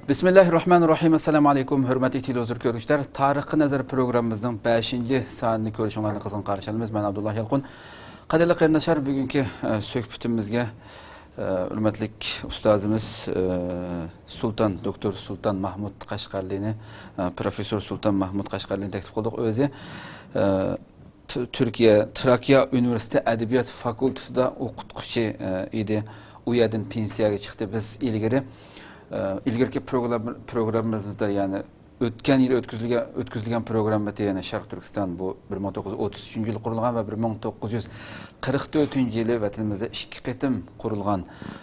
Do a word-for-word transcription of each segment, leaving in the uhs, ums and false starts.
بىسمىللاھىررەھمانىررەھىم. ئەسسالامۇ ئەلەيكۇم، ھۆرمەتلىك تېلېۋىزور كۆرگۈچىلەر. تارىخقا نەزەر پروگراممىمىزنىڭ بەشىنچى سانىنى كۆرۈشۈڭلارنى قىزغىن قارشى ئالىمىز. مەن ئابدۇللا يالقۇن. قەدىرلىك قېرىنداشلار، بۈگۈنكى، ئە، سۆھبىتىمىزگە، ئە، ھۆرمەتلىك ئۇستازىمىز، ئە، سۇلتان، دوكتور سۇلتان مەھمۇد قەشقەرلىنى، ئە، پروفېسسور سۇلتان مەھمۇد قەشقەرلىنى تەكلىپ قىلدۇق. ئۆزى، ئە، ت-، تۈركىيە، تراكىيە ئۇنىۋېرسىتېتى ئەدەبىيات فاكۇلتېتىدا ئوقۇتقۇچى، ئە، ئىدى. ئۇ يەردىن پېنسىيەگە چىقتى. بىز ئىلگىرى، ئە، ئىلگىرىكى پروگرام-، پروگراممىمىزدا، يەنى ئۆتكەن يىلى ئۆتكۈزۈلگەن، ئۆتكۈزۈلگەن پروگرامما، يەنى شەرقىي تۈركىستان، بۇ بىر مىڭ توققۇز يۈز ئوتتۇز ئۈچىنچى يىلى قۇرۇلغان ۋە بىر مىڭ توققۇز يۈز قىرىق تۆتىنچى يىلى ۋەتىنىمىزدە ئىككى قېتىم قۇرۇلغان،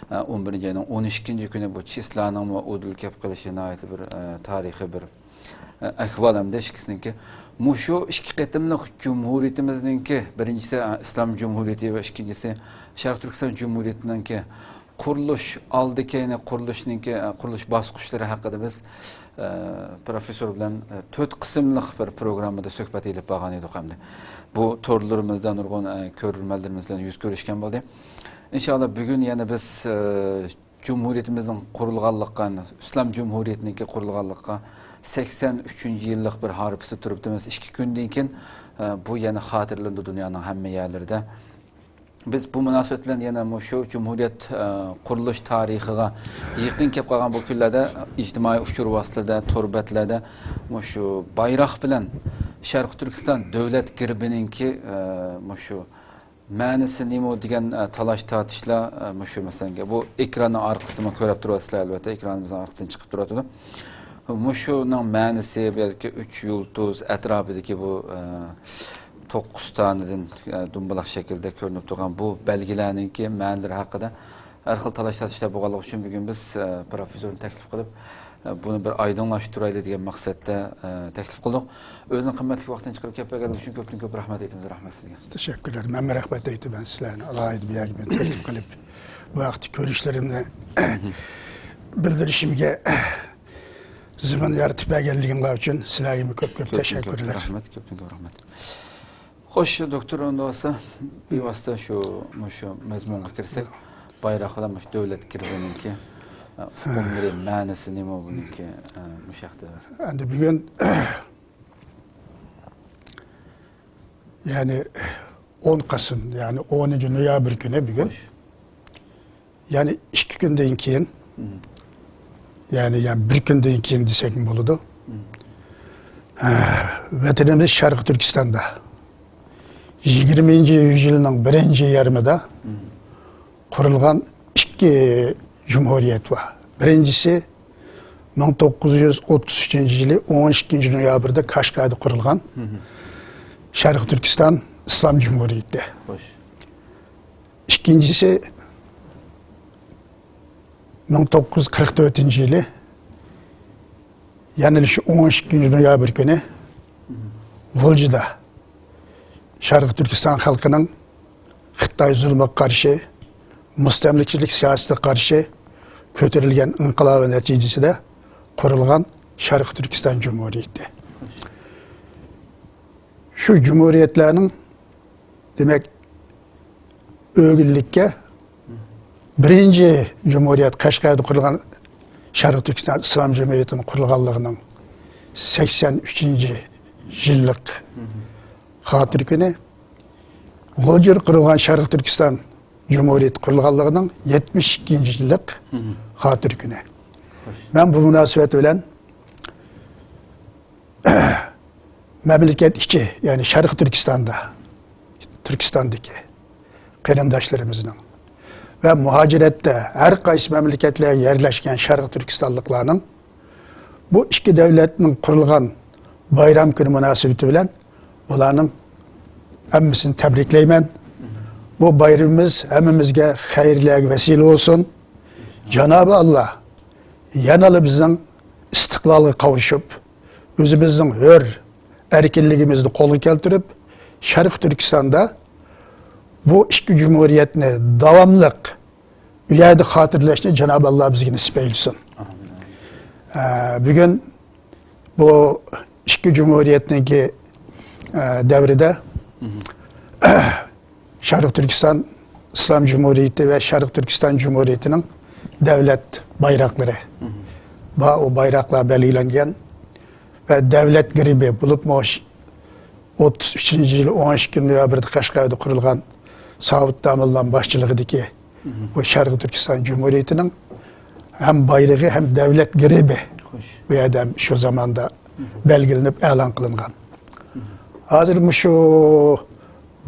ئە، ئون بىرىنچى ئاينىڭ ئون ئىككىنچى كۈنى بۇ چىسلانىڭمۇ ئۇدۇل كەپ قېلىشى ناھايىتى بىر، ئە، تارىخىي بىر ئەھۋال ھەمدە ئىككىسىنىڭكى مۇشۇ ئىككى قېتىملىق جۇمھۇرىيىتىمىزنىڭكى، بىرىنچىسى، ئە، ئىسلام جۇمھۇرىيىتى ۋە ئىككىنچىسى شەرقىي تۈركىستان جۇمھۇرىيىتىنىڭكى قۇرۇلۇش ئالدى كەينى، قۇرۇلۇشنىڭكى، ئە، قۇرۇلۇش باسقۇچلىرى ھەققىدە بىز، ئە، پروفېسسور بىلەن، ئە، تۆت قىسىملىق بىر پروگراممىدا سۆھبەت ئېلىپ بارغان ئىدۇق ھەمدە بۇ تورلىرىمىزدا نۇرغۇن، ئە، كۆرۈرمەنلىرىمىز بىلەن يۈز كۆرۈشكەن بولدى. ئىنشائاللا بۈگۈن يەنە بىز، ئە، جۇمھۇرىيىتىمىزنىڭ قۇرۇلغانلىقىغا، ئىسلام جۇمھۇرىيىتىنىڭكى قۇرۇلغانلىقىغا سەكسەن ئۈچىنچى يىللىق بىر ھارپىسى تۇرۇپتىمىز. ئىككى كۈندىن كېيىن، ئە، بۇ يەنە خاتىرىلىنىدۇ دۇنيانىڭ ھەممە يەرلىرىدە. بىز بۇ مۇناسىۋەت بىلەن يەنە مۇشۇ جۇمھۇرىيەت، ئە، قۇرۇلۇش تارىخىغا يېقىن كەپ قالغان بۇ كۈنلەردە ئىجتىمائىي ئۇچۇر ۋاسىتىلىرىدە، تور بەتلەردە مۇشۇ بايراق بىلەن شەرقىي تۈركىستان دۆلەت گېربىنىڭكى، ئە، مۇشۇ مەنىسى نېمە دېگەن، ئە، تالاش-تارتىشلار، ئە، مۇشۇ مەسىلەنگە، بۇ ئېكراننىڭ ئارقىسىدىمۇ كۆرۈپ تۇرۇۋاتىسىلەر، ئەلۋەتتە، ئېكرانىمىزنىڭ ئارقىسىدىن چىقىپ تۇرۇۋاتىدۇ. مۇشۇنىڭ مەنىسى بەلكى ئۈچ يۇلتۇز ئەتراپىدىكى بۇ، ئە، توققۇز تانىدىن، ئە، دومبىلاق شەكىلدە كۆرۈنۈپ تۇرغان بۇ بەلگىلەرنىڭكى مەنىلىرى ھەققىدە ھەر خىل تالاش-تارتىشلار بولغانلىقى ئۈچۈن بۈگۈن بىز، ئە، پروفېسسورنى تەكلىپ قىلىپ، ئە، بۇنى بىر ئايدىڭلاشتۇرايلى دېگەن مەقسەتتە، ئە، تەكلىپ قىلدۇق. ئۆزىنىڭ قىممەتلىك ۋاقتىنى چىقىرىپ كەپ بەرگەنلىكى ئۈچۈن كۆپتىن كۆپ رەھمەت ئېيتىمىز. رەھمەت سىزگە. تەشەككۈرلەر. مەنمۇ رەھمەت ئېيتىمەن سىلەرنى ئالاھىدە بۇ يەرگە مېنى تەكلىپ قىلىپ، بۇ ھەقتە كۆرۈشلىرىمنى بىلدۈرۈشۈمگە زېمىن يارىتىپ بەرگەنلىكىڭلار ئۈچۈن سىلەرگىمۇ كۆپ كۆپ كۆپتىن كۆپ تەشەككۈرلەر. رەھمەت، كۆپتىن كۆپ رەھمەت. خوش، دوكتور، ئۇندىن بولسا بىۋاسىتە شۇ، مۇشۇ مەزمۇنغا كىرسەك، بايراق بىلەن مۇشۇ دۆلەت گېربىنىڭكى، ئە، ئۇقۇملىرى، مەنىسى نېمە بۇنىڭكى، ئە، مۇشۇ ھەقتە. ئەمدى بۈگۈن، يەنى ئون قىسىم، يەنى ئونىنچى نويابىر كۈنى بۈگۈن. خوش. يەنى ئىككى كۈندىن كېيىن، مم. يەنى، يەنى بىر كۈندىن كېيىن دېسەكمۇ بولىدۇ. مم. ھە، ۋەتىنىمىز شەرقىي تۈركىستاندا يىگىرمىنچى يۈزيىلنىڭ بىرىنچى يېرىمىدا، مم. قۇرۇلغان ئىككى جۇمھۇرىيەت بار. بىرىنچىسى مىڭ توققۇز يۈز ئوتتۇز ئۈچىنچى يىلى ئون ئىككىنچى نويابىردا كاشغەردە قۇرۇلغان، مم. شەرقىي تۈركىستان ئىسلام جۇمھۇرىيىتى. خوش. ئىككىنچىسى، مىڭ توققۇز يۈز قىرىق تۆتىنچى يىلى، يەنە شۇ ئون ئىككىنچى نويابىر كۈنى غۇلجىدا شەرقىي تۈركىستان خەلقىنىڭ خىتاي زۇلمىغا قارشى، مۇستەملىكىچىلىك سىياسىتىگە قارشى كۆتۈرۈلگەن ئىنقىلابى نەتىجىسىدە قۇرۇلغان شەرقىي تۈركىستان جۇمھۇرىيىتى. شۇ جۇمھۇرىيەتلەرنىڭ، دېمەك، ئۆگۈنلۈككە بىرىنچى جۇمھۇرىيەت، قەشقەردە قۇرۇلغان شەرقىي تۈركىستان ئىسلام جۇمھۇرىيىتىنىڭ قۇرۇلغانلىقىنىڭ سەكسەن ئۈچىنچى يىللىق خاتىرە كۈنى، غۇلجىدا قۇرۇلغان شەرقىي تۈركىستان جۇمھۇرىيىتى قۇرۇلغانلىقىنىڭ يەتمىش ئىككىنچى يىللىق خاتىرە كۈنى. مەن بۇ مۇناسىۋەت بىلەن مەملىكەت ئىچى، يەنى شەرقىي تۈركىستاندا، تۈركىستاندىكى قېرىنداشلىرىمىزنىڭ ۋە مۇھاجىرەتتە ھەر قايسى مەملىكەتلەرگە يەرلەشكەن شەرقىي تۈركىستانلىقلارنىڭ بۇ ئىككى دۆلەتنىڭ قۇرۇلغان بايرام كۈنى مۇناسىۋىتى بىلەن بۇلارنىڭ ھەممىسىنى تەبرىكلەيمەن. بۇ بايرىمىمىز ھەممىمىزگە خەيرلەرگە ۋەسىلە بولسۇن. جانابى ئاللا يەنىلا بىزنىڭ ئىستىقلالغا قاۋۇشۇپ، ئۆزىمىزنىڭ ھۆر ئەركىنلىكىمىزنى قولغا كەلتۈرۈپ، شەرقىي تۈركىستاندا بۇ ئىككى جۇمھۇرىيەتنى داۋاملىق ئۇ يەردە خاتىرىلەشنى جانابى ئاللا بىزگە نېسىپ ئەيلىسۇن. ئامىن. ئە، بۈگۈن بۇ ئىككى جۇمھۇرىيەتنىڭكى، ئە، دەۋرىدە شەرقىي تۈركىستان ئىسلام جۇمھۇرىيىتى ۋە شەرقىي تۈركىستان جۇمھۇرىيىتىنىڭ دۆلەت بايراقلىرى، مم. با-، ئۇ بايراقلار بەلگىلەنگەن ۋە دەۋلەت گېربى، بولۇپمۇ ئوتتۇز ئۈچىنچى يىلى ئون ئىككى نويابىردا قەشقەردە قۇرۇلغان ساۋۇت داموللام باشچىلىقىدىكى بۇ شەرقىي تۈركىستان جۇمھۇرىيىتىنىڭ ھەم بايرىقى، ھەم دەۋلەت گېربى بۇ يەردە ھەم شۇ زاماندا بەلگىلىنىپ ئېلان قىلىنغان. ھازىر مۇشۇ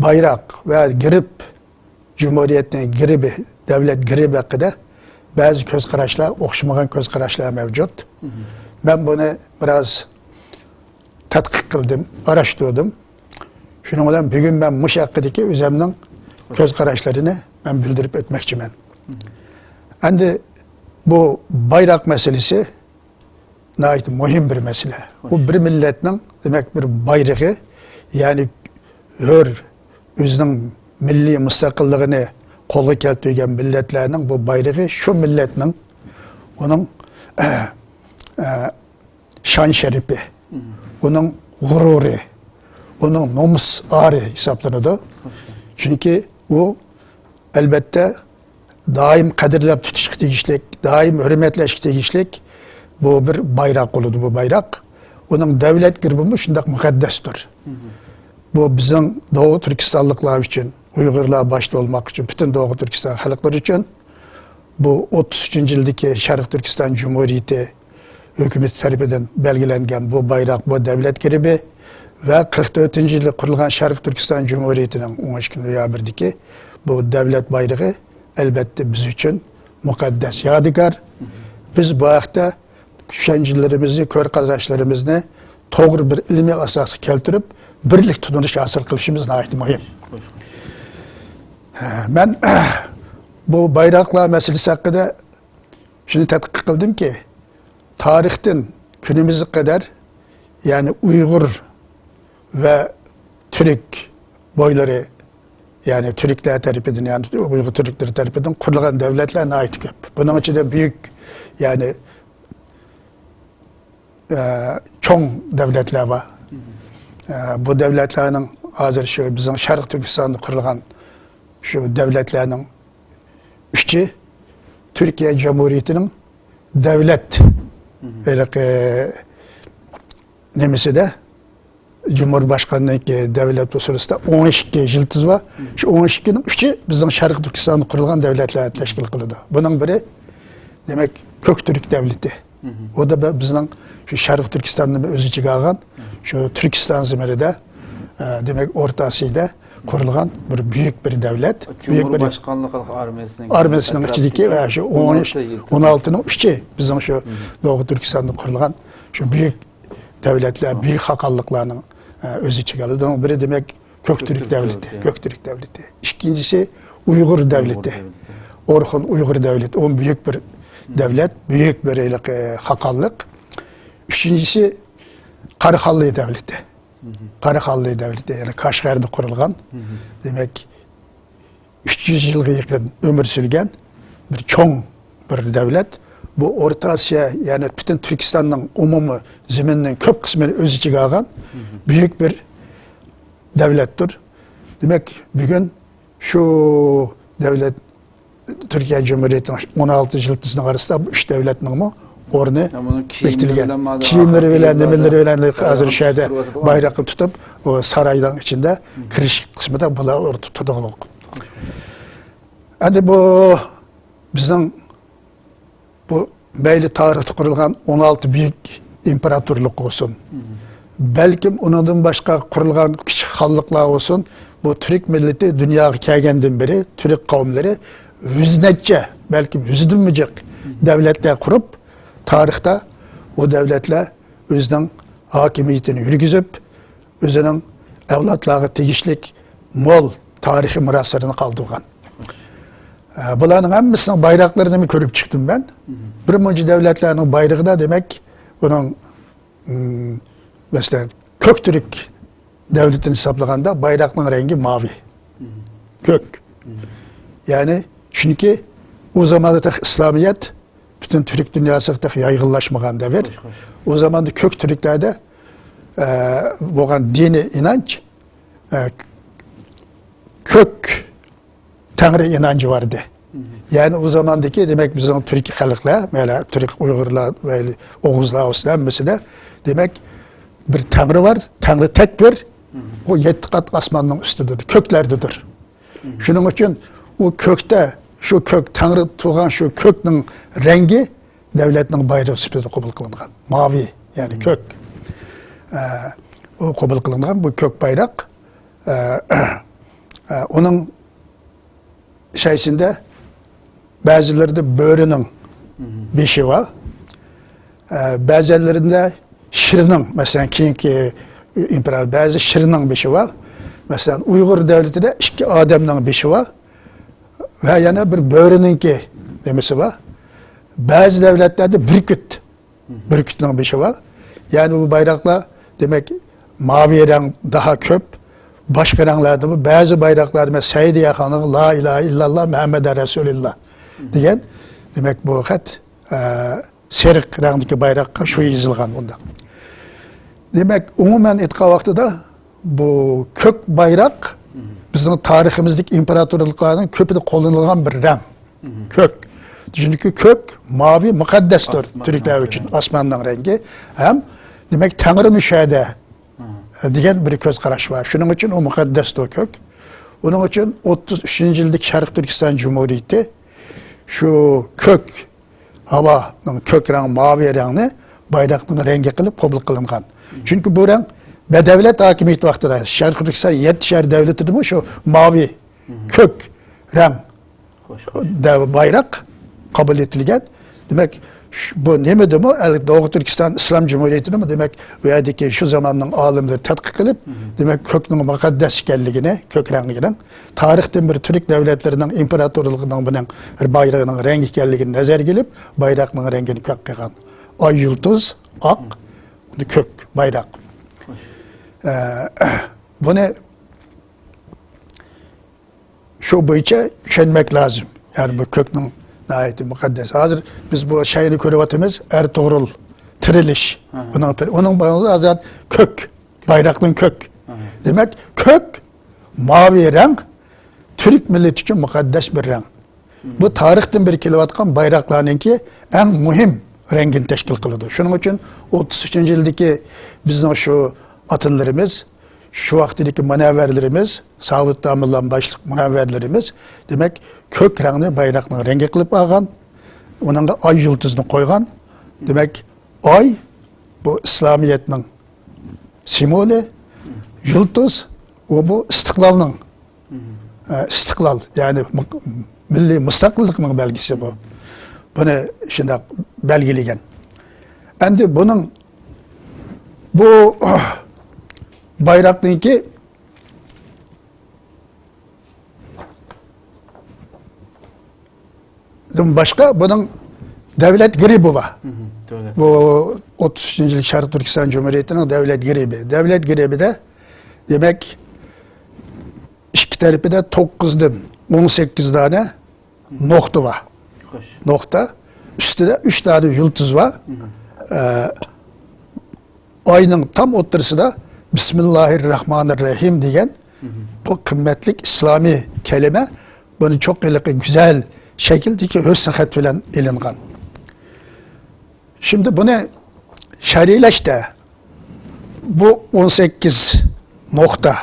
بايراق ۋە گېرب، جۇمھۇرىيەتنىڭ گېربى، دەۋلەت گېربى ھەققىدە بەزى كۆز قاراشلار، ئوخشىمىغان كۆز قاراشلار مەۋجۇت. مەن بۇنى بىراز تەتقىق قىلدىم، ئاراشتۇردۇم. شۇنىڭ بىلەن بۈگۈن مەن مۇشۇ ھەققىدىكى ئۆزۈمنىڭ كۆز قاراشلىرىنى مەن بىلدۈرۈپ ئۆتمەكچىمەن. ئەمدى بۇ بايراق مەسىلىسى ناھايىتى مۇھىم بىر مەسىلە. بۇ بىر مىللەتنىڭ، دېمەك، بىر بايرىقى، يەنى ھۆر، ئۆزىنىڭ مىللىي مۇستەقىللىقىنى قولغا كەلتۈرگەن مىللەتلەرنىڭ بۇ بايرىقى شۇ مىللەتنىڭ، ئۇنىڭ، ئە، شان شەرىپى، ئۇنىڭ غۇرۇرى، ئۇنىڭ نومۇس ئارى ھېسابلىنىدۇ. چۈنكى ئۇ، ئەلۋەتتە، دائىم قەدىرلەپ تۇتۇشقا تېگىشلىك، دائىم ھۆرمەتلەشكە تېگىشلىك بۇ بىر بايراق بولىدۇ، بۇ بايراق. ئۇنىڭ دەۋلەت گېربىمۇ شۇنداق مۇقەددەستۇر. بۇ بىزنىڭ دوغۇ تۈركىستانلىقلار ئۈچۈن، ئۇيغۇرلار باشتا بولماق ئۈچۈن، پۈتۈن دوغۇ تۈركىستان خەلقلىرى ئۈچۈن بۇ ئوتتۇز ئۈچىنچى يىلدىكى شەرقىي تۈركىستان جۇمھۇرىيىتى ھۆكۈمىتى تەرىپىدىن بەلگىلەنگەن بۇ بايراق، بۇ دەۋلەت گېربى ۋە قىرىق تۆتىنچى يىلى قۇرۇلغان شەرقىي تۈركىستان جۇمھۇرىيىتىنىڭ ئون ئىككى نويابىردىكى بۇ دەۋلەت بايرىقى، ئەلۋەتتە، بىز ئۈچۈن مۇقەددەس يادىكار. بىز بۇ ھەقتە چۈشەنچىلىرىمىزنى، كۆرە قازانچلىرىمىزنى توغرا بىر ئىلمىي ئاساسقا كەلتۈرۈپ، بىرلىك تونۇش ھاسىل قىلىشىمىز ناھايىتى مۇھىم. مەن بۇ بايراقلار مەسىلىسى ھەققىدە شۇنى تەتقىق قىلدىمكى، تارىختىن كۈنىمىزگە قەدەر، يەنى ئۇيغۇر ۋە تۈرك بويلىرى، يەنى تۈركلەر تەرىپىدىن، يەنى ئۇيغۇر تۈركلىرى تەرىپىدىن قۇرۇلغان دەۋلەتلەر ناھايىتى كۆپ. بۇنىڭ ئىچىدە بۈيۈك، يەنى ئە، چوڭ دەۋلەتلەر بار. ئە، بۇ دەۋلەتلەرنىڭ ھازىر شۇ بىزنىڭ شەرقىي تۈركىستاندا قۇرۇلغان شۇ دەۋلەتلەرنىڭ ئۈچى تۈركىيە جۇمھۇرىيىتىنىڭ دەۋلەت ھېلىقى نېمىسىدە، جۇمھۇرباشقاننىڭكى دەۋلەت ئۇسسۇلىسىدا ئون ئىككى يىلتىز بار. شۇ ئون ئىككىنىڭ ئۈچى بىزنىڭ شەرقىي تۈركىستاندا قۇرۇلغان دەۋلەتلەرنى تەشكىل قىلىدۇ. بۇنىڭ بىرى، دېمەك، كۆك تۈرك دەۋلىتى. ئۇ دا بىزنىڭ شۇ شەرقىي تۈركىستاننى ئۆز ئىچىگە ئالغان، شۇ تۈركىستان زېمىنىدە، ئە، دېمەك، ئورتا ئاسىيادا قۇرۇلغان بىر بۈيۈك بىر دەۋلەت. بۈيۈك بىر جۇمھۇرباشقانلىق ئارمىيەسىنىڭ ئارمىيەسىنىڭ ئەتراپىدىكى ئىچىدىكى ۋە شۇ ئون ئالتە يىلتىز. ئون ئالتىنىڭ ئۈچى بىزنىڭ شۇ دوغۇ تۈركىستاندا قۇرۇلغان شۇ بۈيۈك دەۋلەتلەر، بۈيۈك خاقانلىقلارنىڭ، ئە، ئۆز ئىچىگە ئالىدۇ. بۇنىڭ بىرى، دېمەك، كۆك تۈرك دەۋلىتى، كۆك تۈرك دەۋلىتى. ئىككىنچىسى ئۇيغۇر دەۋلىتى. ئورخۇن ئۇيغۇر دەۋلىتى. ئۇ بۈيۈك بىر دەۋلەت، بۈيۈك بىر ھېلىقى خاقانلىق. ئۈچىنچىسى قاراخانلى دەۋلىتى. قاراخانلى دەۋلىتى، يەنى قەشقەردە قۇرۇلغان. دېمەك، ئۈچ يۈز يىلغا يېقىن ئۆمۈر سۈرگەن بىر چوڭ بىر دەۋلەت. بۇ ئورتا ئاسىيا، يەنى پۈتۈن تۈركىستاننىڭ ئومۇمىي زېمىنىنىڭ كۆپ قىسمىنى ئۆز ئىچىگە ئالغان بۈيۈك بىر دەۋلەتتۇر. دېمەك، بۈگۈن شۇ دەۋلەت، تۈركىيە جۇمھۇرىيىتىنىڭ ئون ئالتە يىلتىزىنىڭ ئارىسىدا بۇ ئۈچ دەۋلەتنىڭمۇ ئورنى بېكىتىلگەن. كىيىملىرى بىلەن، نېمىلىرى بىلەن ھازىر شۇ يەردە بايراقنى تۇتۇپ، ئۇ ساراينىڭ ئىچىدە كىرىش قىسمىدا بۇلار ئورنىدا تۇرىدىغۇلۇق. ئەمدى بۇ بىزنىڭ بۇ مەيلى تارىختا قۇرۇلغان ئون ئالتە بۈيۈك ئىمپېراتورلۇق بولسۇن، بەلكىم ئۇنىڭدىن باشقا قۇرۇلغان كىچىك خانلىقلار بولسۇن، بۇ تۈرك مىللىتى دۇنياغا كەلگەندىن بېرى تۈرك قەۋملىرى يۈز نەچچە، بەلكىم يۈزدىنمۇ جىق دەۋلەتلەر قۇرۇپ، تارىختا ئۇ دەۋلەتلەر ئۆزىنىڭ ھاكىمىيىتىنى يۈرگۈزۈپ، ئۆزىنىڭ ئەۋلادلارغا تېگىشلىك مول تارىخىي مىراسلىرىنى قالدۇرغان. ئە، بۇلارنىڭ ھەممىسىنىڭ بايراقلىرىنىمۇ كۆرۈپ چىقتىم مەن. بىر مۇنچە دەۋلەتلەرنىڭ بايرىقىدا، دېمەك، ئۇنىڭ، ئىم، مەسىلەن، كۆك تۈرك دەۋلىتىنى ھېسابلىغاندا بايراقنىڭ رەڭگى ماۋى، كۆك. يەنى، چۈنكى ئۇ زاماندا تېخى ئىسلامىيەت پۈتۈن تۈرك دۇنياسىغا تېخى يايغىنلاشمىغان دەۋر. خوش، خوش. ئۇ زاماندا كۆك تۈركلەردە، ئە، بولغان دىنىي ئىنانچ، ئە، كۆك تەڭرى ئىنانچى بار ئىدى. يەنى ئۇ زاماندىكى، دېمەك، بىزنىڭ تۈركىي خەلقلەر، مەيلى تۈرك ئۇيغۇرلار، مەيلى ئوغۇزلار بولسۇن، ھەممىسىدە، دېمەك، بىر تەڭرى بار، تەڭرى تەك بىر، ئۇ يەتتە قات ئاسماننىڭ ئۈستىدىدۇر، كۆكلەردىدۇر. شۇنىڭ ئۈچۈن ئۇ كۆكتە، شۇ كۆك، تەڭرى تۇرغان شۇ كۆكنىڭ رەڭگى دۆلەتنىڭ بايرىقى سۈپىتىدە قوبۇل قىلىنغان. ماۋى، يەنى كۆك. ئە، ئۇ قوبۇل قىلىنغان بۇ كۆك بايراق. ئە، ئە، ئۇنىڭ ئىچىدە بەزىلىرىدە بۆرىنىڭ بېشى بار. ئە، بەزىلىرىدە شىرنىڭ، مەسىلەن، كېيىنكى ئىمپېراتور بەزى شىرنىڭ بېشى بار. مەسىلەن، ئۇيغۇر دۆلىتىدە ئىككى ئادەمنىڭ بېشى بار ۋە يەنە بىر بۆرىنىڭكى نېمىسى بار. بەزى دۆلەتلەردە بۈركۈت، بۈركۈتنىڭ بېشى بار. يەنى بۇ بايراقلار، دېمەك، ماۋى رەڭ داھا كۆپ. باشقا رەڭلەردىمۇ بەزى بايراقلاردا، مەسىلەن، سەئىدىيە خانىمنىڭ لا ئىلاھە ئىللاللا مۇھەممەدە رەسۇلىللا دېگەن، دېمەك، بۇ خەت، ئە، سېرىق رەڭدىكى بايراققا شۇ يېزىلغان بۇنداق. دېمەك، ئومۇمەن ئېيتقان ۋاقتىدا بۇ كۆك بايراق بىزنىڭ تارىخىمىزدىكى ئىمپېراتورلۇقلارنىڭ كۆپىدە قوللىنىلغان بىر رەڭ. كۆك. چۈنكى كۆك، ماۋى مۇقەددەستۇر تۈركلەر ئۈچۈن، ئاسماننىڭ رەڭگى. ھەم، دېمەك، تەڭرى مۇشۇ يەردە دېگەن بىر كۆز قاراش بار. شۇنىڭ ئۈچۈن ئۇ مۇقەددەستۇر كۆك. ئۇنىڭ ئۈچۈن ئوتتۇز ئۈچىنچى يىلدىكى شەرقىي تۈركىستان جۇمھۇرىيىتى شۇ كۆك ھاۋانىڭ كۆك رەڭ، ماۋى رەڭنى بايراقنىڭ رەڭگى قىلىپ قوبۇل قىلىنغان. چۈنكى بۇ رەڭ بەدەۋلەت ھاكىمىيىتى ۋاقتىدا، شەرقىي تۈركىستان يەتتە شەھەر دۆلىتىدىمۇ شۇ ماۋى، كۆك رەڭ، خوش، خوش. دە-، بايراق قوبۇل ئېتىلگەن. دېمەك، ش-، بۇ نېمىدىمۇ، ئەلۋەتتە، دوغۇ تۈركىستان ئىسلام جۇمھۇرىيىتىنىمۇ، دېمەك، بۇ يەردىكى شۇ زاماننىڭ ئالىملىرى تەتقىق قىلىپ، دېمەك، كۆكنىڭ مۇقەددەس ئىكەنلىكىنى، كۆك رەڭلىكىنىڭ تارىختىن بېرى تۈرك دۆلەتلىرىنىڭ ئىمپېراتورلۇقىنىڭ بۇنىڭ بايرىقىنىڭ رەڭگى ئىكەنلىكىنى نەزەرگە ئېلىپ، بايراقنىڭ رەڭگىنى كۆك قىلغان. ئاي يۇلتۇز، ئاق، كۆك بايراق. ئە، بۇنى شۇ بويىچە چۈشەنمەك لازىم. يەنى بۇ كۆكنىڭ ناھايىتى مۇقەددەس. ھازىر بىز بۇ شەينى كۆرۈۋاتىمىز، ئەرتۇغرۇل تىرىلىش. ھە. ئۇنىڭ تىر-، ئۇنىڭ باغلىقى ھازىر كۆك، بايراقنىڭ كۆك. ھە. دېمەك، كۆك، ماۋى رەڭ تۈرك مىللىتى ئۈچۈن مۇقەددەس بىر رەڭ. بۇ تارىختىن بېرى كېلىۋاتقان بايراقلارنىڭكى ئەڭ مۇھىم رەڭگىنى تەشكىل قىلىدۇ. شۇنىڭ ئۈچۈن ئوتتۇز ئۈچىنچى يىلدىكى بىزنىڭ شۇ ئاتىلىرىمىز، شۇ ۋاقىتتىكى مۇنەۋۋەرلىرىمىز، ساۋۇت داموللام باشلىق مۇنەۋۋەرلىرىمىز، دېمەك، كۆك رەڭنى بايراقنىڭ رەڭگى قىلىپ ئالغان، ئۇنىڭغا ئاي يۇلتۇزنى قويغان. دېمەك، ئاي، بۇ ئىسلامىيەتنىڭ سىمۋولى، يۇلتۇز، ئۇ بۇ ئىستىقلالنىڭ، ئە، ئىستىقلال، يەنى مۇ-، مىللىي مۇستەقىللىقنىڭ بەلگىسى بۇ. بۇنى شۇنداق بەلگىلىگەن. ئەمدى بۇنىڭ، بۇ بايراقنىڭكى دىن باشقا بۇنىڭ دۆلەت گېربى بار. مھم، دۆلەت. بۇ ئوتتۇز ئۈچىنچى يىل شەرقىي تۈركىستان جۇمھۇرىيىتىنىڭ دۆلەت گېربى. دۆلەت گېربىدە، دېمەك، ئىككى تەرىپىدە توققۇزدىن ئون سەككىز دانە نۇقتا بار. خوش. نۇقتا. ئۈستىدە ئۈچ دانە يۇلتۇز بار. مھم. ئە، ئاينىڭ تام ئوتتۇرىسىدا بىسمىللاھىر راھمانىر راھىم دېگەن بۇ قىممەتلىك ئىسلامىي كەلىمە، بۇنى چوق ھېلىقى گۈزەل شەكىلدىكى ھۆسن خەت بىلەن ئېلىنغان. شىمدى بۇنى شەرھلەشتە بۇ ئون سەككىز نۇقتا،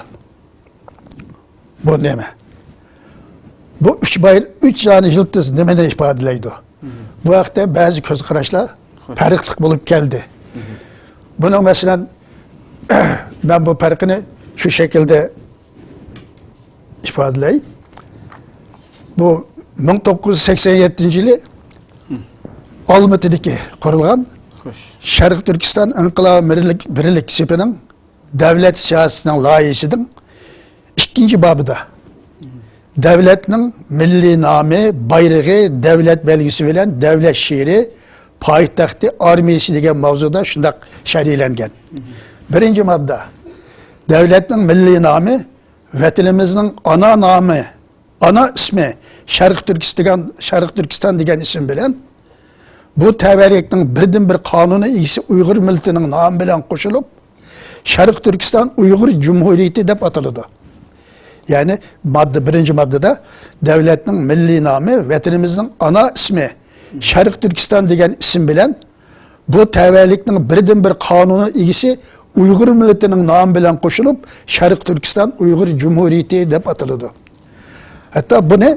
بۇ نېمە؟ بۇ ئۈچ باير-، ئۈچ دانە يۇلتۇز نېمىنى ئىپادىلەيدۇ؟ بۇ ھەقتە بەزى كۆز قاراشلار پەرقلىق بولۇپ كەلدى. بۇنىڭ، مەسىلەن، مەن بۇ پەرقىنى شۇ شەكىلدە ئىپادىلەي. بۇ مىڭ توققۇز يۈز سەكسەن يەتتىنچى يىلى ئالمىتىدىكى قۇرۇلغان خوش. شەرقىي تۈركىستان ئىنقىلابىي بىرلىك، بىرلىك سېپىنىڭ دۆلەت سىياسىتىنىڭ لايىھىسىنىڭ ئىككىنچى بابىدا دۆلەتنىڭ مىللىي نامى، بايرىقى، دۆلەت بەلگىسى بىلەن دۆلەت شېئىرى، پايتەختى، ئارمىيىسى دېگەن ماۋزۇدا شۇنداق شەرھلەنگەن. بىرىنچى ماددا، دۆلەتنىڭ مىللىي نامى، ۋەتىنىمىزنىڭ ئانا نامى، ئانا ئىسمى شەرقىي تۈركىس-، دېگەن، شەرقىي تۈركىستان دېگەن ئىسىم بىلەن بۇ تەۋەلىكنىڭ بىردىنبىر قانۇنىي ئىگىسى ئۇيغۇر مىللىتىنىڭ نامى بىلەن قوشۇلۇپ، شەرقىي تۈركىستان ئۇيغۇر جۇمھۇرىيىتى دەپ ئاتىلىدۇ. يەنى ماددا، بىرىنچى ماددىدا دۆلەتنىڭ مىللىي نامى، ۋەتىنىمىزنىڭ ئانا ئىسمى، شەرقىي تۈركىستان دېگەن ئىسىم بىلەن بۇ تەۋەلىكنىڭ بىردىنبىر قانۇنىي ئىگىسى ئۇيغۇر مىللىتىنىڭ نامى بىلەن قوشۇلۇپ، شەرقىي تۈركىستان ئۇيغۇر جۇمھۇرىيىتى دەپ ئاتىلىدۇ. ھەتتا بۇنى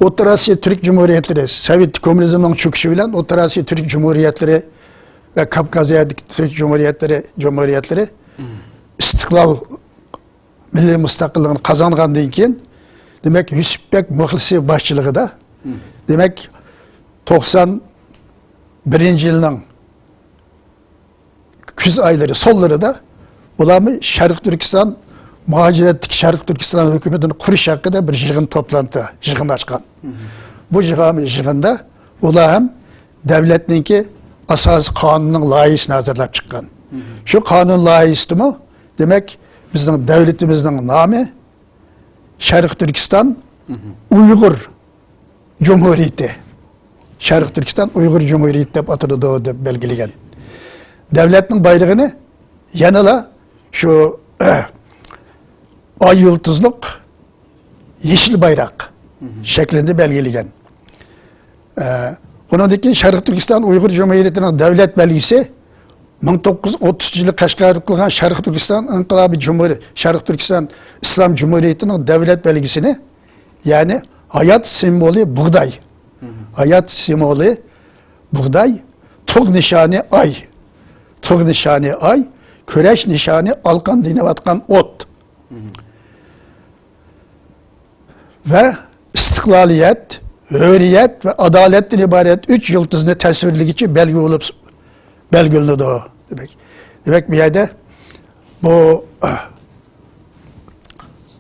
ئوتتۇرا ئاسىيا تۈرك جۇمھۇرىيەتلىرى، سوۋېت كوممۇنىزمنىڭ چۆكۈشى بىلەن ئوتتۇرا ئاسىيا تۈرك جۇمھۇرىيەتلىرى ۋە كاپكازىيەدىكى تۈرك جۇمھۇرىيەتلىرى، جۇمھۇرىيەتلىرى ئىستىقلال، مىللىي مۇستەقىللىقنى قازانغاندىن كېيىن، دېمەك، يۈسۈپبەك مۇخلىسى باشچىلىقىدا، دېمەك، توقسان بىرىنچى يىلنىڭ كۈز ئايلىرى سونلىرىدا ئۇلارمۇ شەرقىي تۈركىستان، مۇھاجىرەتتىكى شەرقىي تۈركىستان ھۆكۈمىتىنى قۇرۇش ھەققىدە بىر يىغىن توپلانتى، يىغىن ئاچقان. بۇ يىغا-، يىغىندا ئۇلار ھەم دۆلەتنىڭكى ئاساسىي قانۇنىنىڭ لايىھىسىنى ھازىرلاپ چىققان. شۇ قانۇن لايىھىسىدىمۇ، دېمەك، بىزنىڭ دۆلىتىمىزنىڭ نامى شەرقىي تۈركىستان ئۇيغۇر جۇمھۇرىيىتى، شەرقىي تۈركىستان ئۇيغۇر جۇمھۇرىيىتى دەپ ئاتىلىدۇ دەپ بەلگىلىگەن. دۆلەتنىڭ بايرىقىنى يەنىلا شۇ ئاي يۇلتۇزلۇق يېشىل بايراق شەكلىدە بەلگىلىگەن. ئە، ئۇنىڭدىن كېيىن شەرقىي تۈركىستان ئۇيغۇر جۇمھۇرىيىتىنىڭ دۆلەت بەلگىسى، مىڭ توققۇز يۈز ئوتتۇزىنچى يىلى قەشقەردە قۇرۇلغان شەرقىي تۈركىستان ئىنقىلابى جۇمھۇرى-، شەرقىي تۈركىستان ئىسلام جۇمھۇرىيىتىنىڭ دۆلەت بەلگىسىنى، يەنى ھايات سىمۋولى بۇغداي. ھايات سىمۋولى بۇغداي، تۇغ نىشانى ئاي. تۇغ نىشانى ئاي، كۈرەش نىشانى ئالىقاندا يېنىۋاتقان ئوت. ۋە ئىستىقلالىيەت، ھۆرىيەت ۋە ئادالەتتىن ئىبارەت ئۈچ يۇلتۇزنى تەسۋىرلىگۈچى بەلگە بولۇپ بەلگىلىنىدۇ. دېمەك، دېمەك، بۇ يەردە بۇ،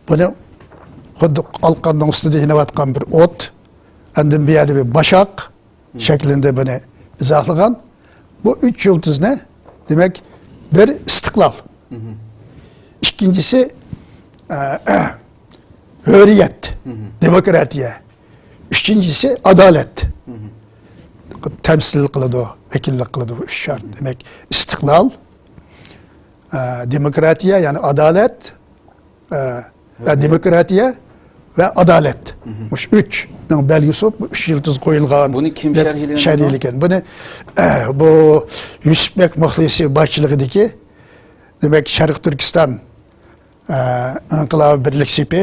بۇنى خۇددى ئالىقاننىڭ ئۈستىدە يېنىۋاتقان بىر ئوت، ئاندىن بۇ يەردە بىر باشاق، شەكلىندە بۇنى ئىزاھلىغان. بۇ ئۈچ يۇلتۇزنى، دېمەك، بىر ئىستىقلال، ئىككىنچىسى، ئە، ھۆرىيەت، دېموكراتىيە، ئۈچىنچىسى ئادالەت تەمسىل قىلىدۇ، ۋەكىللىك قىلىدۇ. بۇ ئۈچ شەرت، دېمەك، ئىستىقلال، ئە، دېموكراتىيە، يەنى ئادالەت، ئە، ۋە دېموكراتىيە ۋە ئادالەت. مۇشۇ ئۈچنىڭ بەلگىسى بولۇپ، بۇ ئۈچ يۇلتۇز قويۇلغان. بۇنى كىم دەپ شەرھلىگەن شەرھلىگەن؟ بۇنى، ئە، بۇ يۈسۈپبەك مۇخلىسى باشچىلىقىدىكى، دېمەك، شەرقىي تۈركىستان، ئە، ئىنقىلابىي بىرلىك سېپى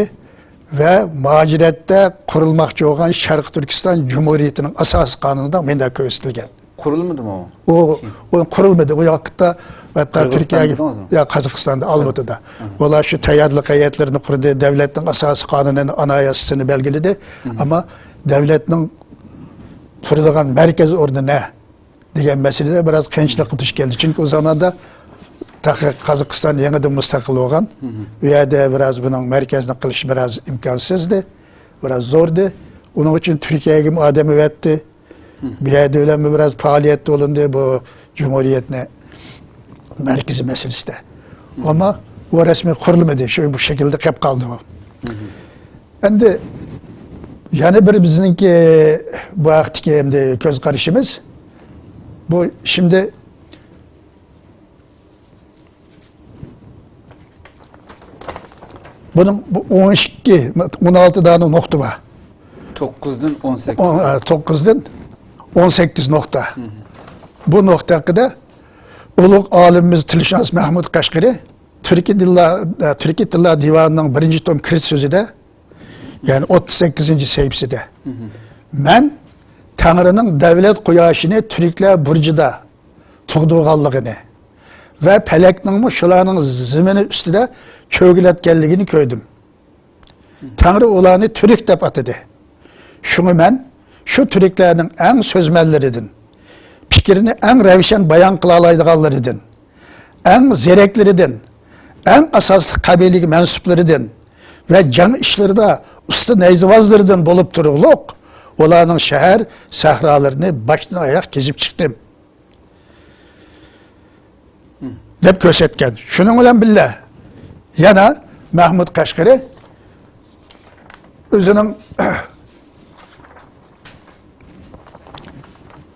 ۋە مۇھاجىرەتتە قۇرۇلماقچى بولغان شەرقىي تۈركىستان جۇمھۇرىيىتىنىڭ ئاساسىي قانۇنىدا مۇنداق كۆرسىتىلگەن. قۇرۇلمىدىمۇ؟ ئۇ، ئۇ قۇرۇلمىدى. ئۇ ۋاقىتتا ھەتتا تۈركىيەگە، قىرغىزىستاندىڭىزمۇ؟ يا، قازاقىستاندا، ئالمۇتىدا. ئۇلار شۇ تەييارلىق ھەيئەتلىرىنى قۇردى، دۆلەتنىڭ ئاساسىي قانۇنىنى، ئاناياسىسىنى بەلگىلىدى. ئەمما دۆلەتنىڭ تۇرىدىغان مەركەز ئورنى نە دېگەن مەسىلىدە بىراز قىيىنچىلىققا دۇچ كەلدى. چۈنكى ئۇ زاماندا تېخى قازاقىستان يېڭىدىن مۇستەقىل بولغان. ئۇ يەردە بىراز بۇنىڭ مەركەزنى قىلىش بىراز ئىمكانسىزدى، بىراز زوردى. ئۇنىڭ ئۈچۈن تۈركىيەگىمۇ ئادەم ئەۋەتتى. بۇ يەردە بىلەنمۇ بىراز پائالىيەت بولۇندى بۇ جۇمھۇرىيەتنى مەركىزىي مەسىلىسىدە. ئەمما ئۇ رەسمىي قۇرۇلمىدى. شۇ، بۇ شەكىلدە قېلىپ قالدى بۇ. ئەمدى يەنە بىر بىزنىڭكى بۇ ھەقتىكى ئەمدى كۆز قارىشىمىز. بۇ شىمدى بۇنىڭ بۇ ئون ئىككى، ئون ئالتە دانە نۇقتا بار. توققۇزدىن ئون سەككىز. ئون، ئە، توققۇزدىن ئون سەككىز نۇقتا. بۇ نۇقتا ھەققىدە ئۇلۇغ ئالىمىمىز تىلشۇناس مەھمۇد قەشقىرى تۈركىي تىللا-، ئە، تۈركىي تىللار دىۋانىنىڭ بىرىنچى توم كىرىش سۆزىدە، يەنى ئوتتۇز سەككىزىنچى سەھىپىسىدە، مەن تەڭرىنىڭ دەۋلەت قۇياشىنى تۈركلەر بۇرجىدا تۇغدۇرغانلىقىنى ۋە پەلەكنىڭمۇ شۇلارنىڭ زېمىنى ئۈستىدە چۆگىلەتكەنلىكىنى كۆردۈم. تەڭرى ئۇلارنى تۈرك دەپ ئاتىدى. شۇڭا مەن شۇ تۈركلەرنىڭ ئەڭ سۆزمەنلىرىدىن، پىكرىنى ئەڭ رەۋشەن بايان قىلالايدىغانلىرىدىن، ئەڭ زېرەكلىرىدىن، ئەڭ ئاساسلىق قەبىلىگە مەنسۇپلىرىدىن ۋە جەڭ ئىشلىرىدا ئۇستا نەيزىۋازلىرىدىن بولۇپ تۇرۇقلۇق، ئۇلارنىڭ شەھەر، سەھرالىرىنى باشتىن ئاياق كېزىپ چىقتىم. دەپ كۆرسەتكەن. شۇنىڭ بىلەن بىللە، يەنە مەھمۇد قەشقىرى ئۆزىنىڭ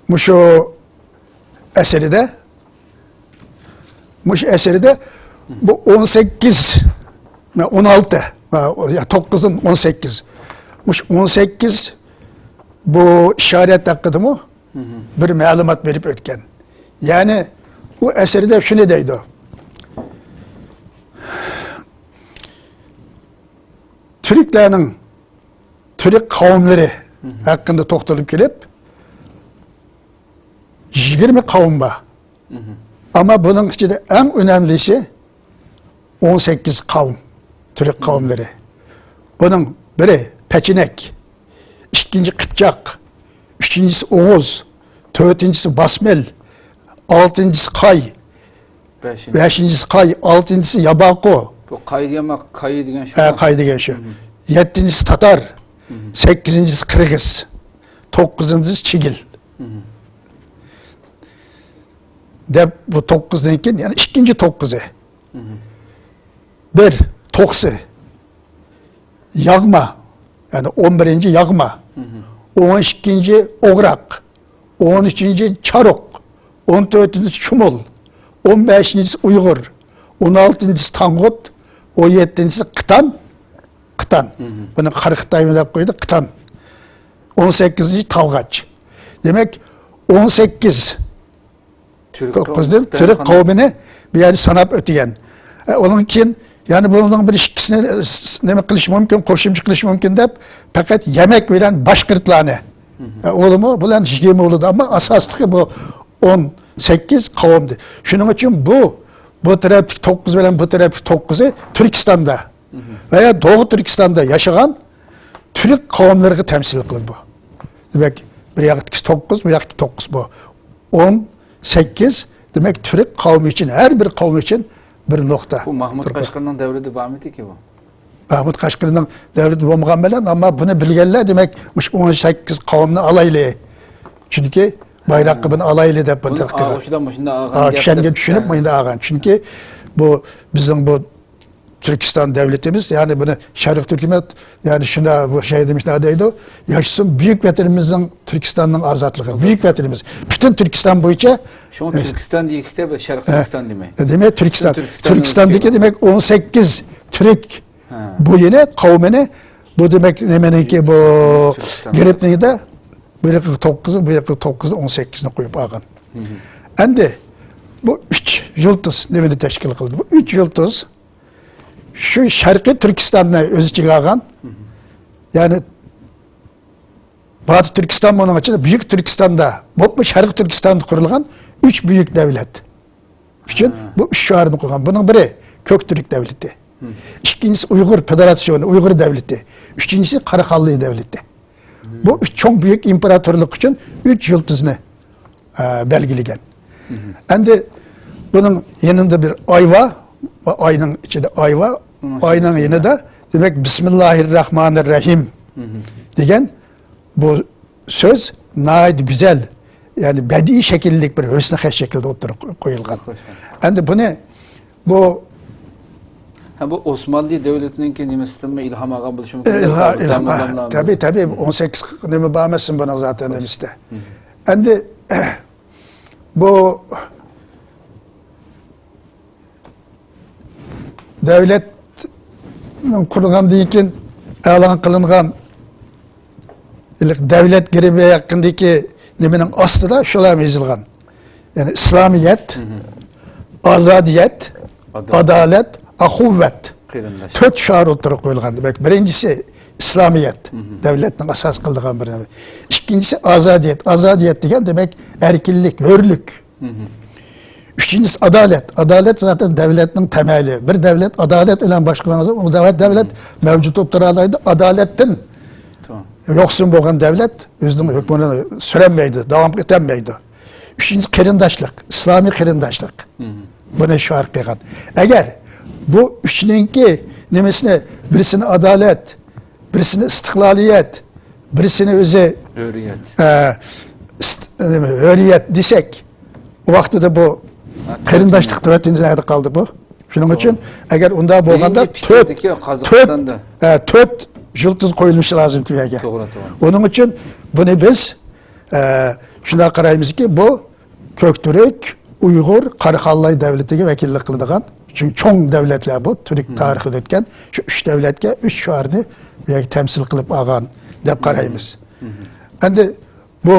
مۇشۇ ئەسىرىدە، مۇشۇ ئەسىرىدە بۇ ئون سەككىز ھە، ئون ئالتە، ھە، يا، توققۇزدىن ئون سەككىز. مۇشۇ ئون سەككىز بۇ ئىشارەت ھەققىدىمۇ بىر مەلۇمات بېرىپ ئۆتكەن. يەنى ئۇ ئەسىرىدە شۇنى دەيدۇ. تۈركلەرنىڭ، تۈرك قەۋملىرى ھەققىدە توختىلىپ كېلىپ، يىگىرمە قەۋم بار. ئەمما بۇنىڭ ئىچىدە ئەڭ ئۈنەملىسى ئون سەككىز قەۋم، تۈرك قەۋملىرى. بۇنىڭ بىرى پەچىنەك، ئىككىنچى قىپچاق، ئۈچىنچىسى ئوغۇز، تۆتىنچىسى باسمىل، ئالتىنچىسى قاي، بەشىنچى. بەشىنچىسى قاي، ئالتىنچىسى ياباقۇ. بۇ قاي دېگەن ما-، قاي دېگەن شۇ. ھە، قاي دېگەن شۇ. يەتتىنچىسى تاتار، سەككىزىنچىسى قىرغىز، توققۇزىنچىسى چىگىل. دەپ بۇ توققۇزدىن كېيىن، يەنى ئىككىنچى توققۇزى. بىر، توقسى. ياغما، يەنى ئون بىرىنچى ياغما. ئون ئىككىنچى ئوغراق. ئون ئۈچىنچى چارۇق. ئون تۆتىنچىسى چۇمۇل. ئون بەشىنچىسى ئۇيغۇر. ئون ئالتىنچىسى تاڭغۇت. ئون يەتتىنچىسى قىتان. قىتان. بۇنى قارا خىتايمۇ دەپ قويدى، قىتان. ئون سەككىزىنچى تاۋغاچ. دېمەك، ئون سەككىز تۈرك توققۇزدىن قەۋمى، تۈرك قەۋمىنى بۇ يەردە ساناپ ئۆتگەن. ئە، ئۇنىڭ كېيىن، يەنى بۇنىڭ بىر ئىككىسىنى، ئە، س-، نېمە قىلىش مۇمكىن، قوشۇمچە قىلىش مۇمكىن دەپ، پەقەت يەمەك بىلەن باشقۇرتلارنى. ئە، ئۇلىمۇ بۇلارنى يىگىرمە بولىدۇ، ئەمما ئاساسلىقى بۇ ئون سەككىز قەۋمدى. شۇنىڭ ئۈچۈن بۇ، بۇ تەرەپتىكى توققۇز بىلەن بۇ تەرەپتىكى توققۇزى تۈركىستاندا ۋە يا دوغۇ تۈركىستاندا ياشىغان تۈرك قەۋملىرىغا تەمسىل قىلىدۇ بۇ. دېمەك، بىر ياقتىكى توققۇز، بۇ ياقتىكى توققۇز بۇ. ئون سەككىز، دېمەك، تۈرك قەۋمى ئۈچۈن، ھەر بىر قەۋم ئۈچۈن بىر نۇقتا. بۇ مەھمۇد قەشقەرنىڭ دەۋرىدە بارمىدىكى بۇ؟ مەھمۇد قەشقەرنىڭ دەۋرىدە بولمىغان بىلەن، ئەمما بۇنى بىلگەنلەر، دېمەك، مۇشۇ ئون سەككىز قەۋمنى ئالايلى. چۈنكى بايراققا بۇنى ئالايلى دەپ بۇنى تەتقىق قىلغان. ئالغۇچىلار مۇشۇنداق ئالغان، چۈشەنگەن، چۈشىنىپ مۇشۇنداق ئالغان. چۈنكى بۇ بىزنىڭ بۇ تۈركىستان دەۋلىتىمىز، يەنى بۇنى شەرقىي تۈركمەن، يەنى شۇنداق بۇ شەيدە مۇشۇنداق دەيدۇ، ياشىسۇن بۈيۈك ۋەتىنىمىزنىڭ، تۈركىستاننىڭ ئازادلىقى. بۈيۈك ۋەتىنىمىز. پۈتۈن تۈركىستان بويىچە. شۇڭا تۈركىستان دېيىشتە بىز شەرقىي تۈركىستان دېمەي. دېمەك، تۈركىستان. تۈركىستان تۈركىستاندىكى، دېمەك، ئون سەككىز تۈرك بويىنى، قەۋمىنى، بۇ دېمەك، نېمىنىڭكى، بۇ گرېبنىڭدە بۇ ياققا توققۇز، بۇ ياققا توققۇز، ئون سەككىزنى قويۇپ ئالغان. ئەمدى بۇ ئۈچ يۇلتۇز نېمىنى تەشكىل قىلدى؟ بۇ ئۈچ يۇلتۇز شۇ شەرقىي تۈركىستاننى ئۆز ئىچىگە ئالغان، يەنى باتۇ تۈركىستان، بۇنىڭ ئىچىدە بۈيۈك تۈركىستاندا، بولۇپمۇ شەرقىي تۈركىستاندا قۇرۇلغان ئۈچ بۈيۈك دەۋلەت ئۈچۈن بۇ ئۈچ شوئارنى قويغان. بۇنىڭ بىرى كۆك تۈرك دەۋلىتى، ئىككىنچىسى ئۇيغۇر فېدېراتسىيونى، ئۇيغۇر دەۋلىتى، ئۈچىنچىسى قاراخانلى دەۋلىتى. بۇ ئۈچ چوڭ بۈيۈك ئىمپېراتورلۇق ئۈچۈن ئۈچ يۇلتۇزنى ئە، بەلگىلىگەن. ئەمدى بۇنىڭ يېنىدا بىر ئاي بار. ئاينىڭ ئىچىدە ئاي بار. ئاينىڭ يېنىدا، دېمەك، بىسمىللاھىر راھمانىر راھىم دېگەن بۇ سۆز ناھايىتى گۈزەل، يەنى بەدىئىي شەكىللىك بىر ھۆسنى خەت شەكلىدە ئوتتۇرىغا قويۇلغان. ئەمدى بۇنى بۇ ھە، بۇ ئوسمانلى دەۋلىتىنىڭكى نېمىسىدىنمۇ ئىلھام ئالغان بولۇشى مۇمكىن. ئىلھام، ئىلھام، تەبىئىي، تەبىئىي، تەبىئىي. ئون سەككىز نېمە بار ئەمەسمۇ بۇنىڭ زاتەن نېمىسىدە. ئەمدى بۇ دەۋلەتنىڭ قۇرۇلغاندىن كېيىن ئېلان قىلىنغان دەۋلەت گېربى ھەققىدىكى نېمىنىڭ ئاستىدا شۇلار يېزىلغان. يەنى ئىسلامىيەت، ئازادىيەت، ئادالەت، ئادالەت، ئەخۇۋۋەت. قېرىنداش. تۆت شوئار ئوتتۇرىغا قويۇلغان. دېمەك، بىرىنچىسى ئىسلامىيەت، دەۋلەتنىڭ ئاساس قىلىدىغان بىر نېمە. ئىككىنچىسى ئازادىيەت. ئازادىيەت دېگەن، دېمەك، ئەركىنلىك، ھۆرلۈك. ئۈچىنچىسى ئادالەت. ئادالەت زاتەن دەۋلەتنىڭ تەمەلى. بىر دەۋلەت ئادالەت بىلەن باشقۇرۇلغان بولسا، ئۇ دەۋلەت، دەۋلەت مەۋجۇت بولۇپ تۇرالايدۇ. ئادالەتتىن يوقسۇن بولغان دەۋلەت ئۆزىنىڭ ھۆكمىنى سۈرەلمەيدۇ، داۋام ئېتەلمەيدۇ. ئۈچىنچىسى قېرىنداشلىق، ئىسلامىي قېرىنداشلىق. بۇنى شوئار قىلغان. ئەگەر بۇ ئۈچنىڭكى نېمىسىنى، بىرسىنى ئادالەت، بىرسىنى ئىستىقلالىيەت، بىرسىنى ئۆزى ھۆرىيەت. ئە، ئىست-، نېمە، ھۆرىيەت دېسەك، ئۇ ۋاقتىدا بۇ ھە، قېرىنداشلىق تۆتىنچى نەدە قالدى بۇ؟ شۇنىڭ ئۈچۈن ئەگەر ئۇنداق بولغاندا تۆت، تۆت، ئە، تۆت يۇلتۇز قويۇلۇشى لازىم تۈۋەگە. توغرا، توغرا. ئۇنىڭ ئۈچۈن بۇنى بىز، ئە، شۇنداق قارايمىزكى، بۇ كۆكتۈرك، ئۇيغۇر، قاراخانلاي دەۋلىتىگە ۋەكىللىك قىلىدىغان چۈنكى چوڭ دۆلەتلەر بۇ، تۈرك تارىخىدا ئۆتكەن شۇ ئۈچ دۆلەتكە ئۈچ شوئارنى بۇ يەرگە تەمسىل قىلىپ ئالغان دەپ قارايمىز. ئەمدى بۇ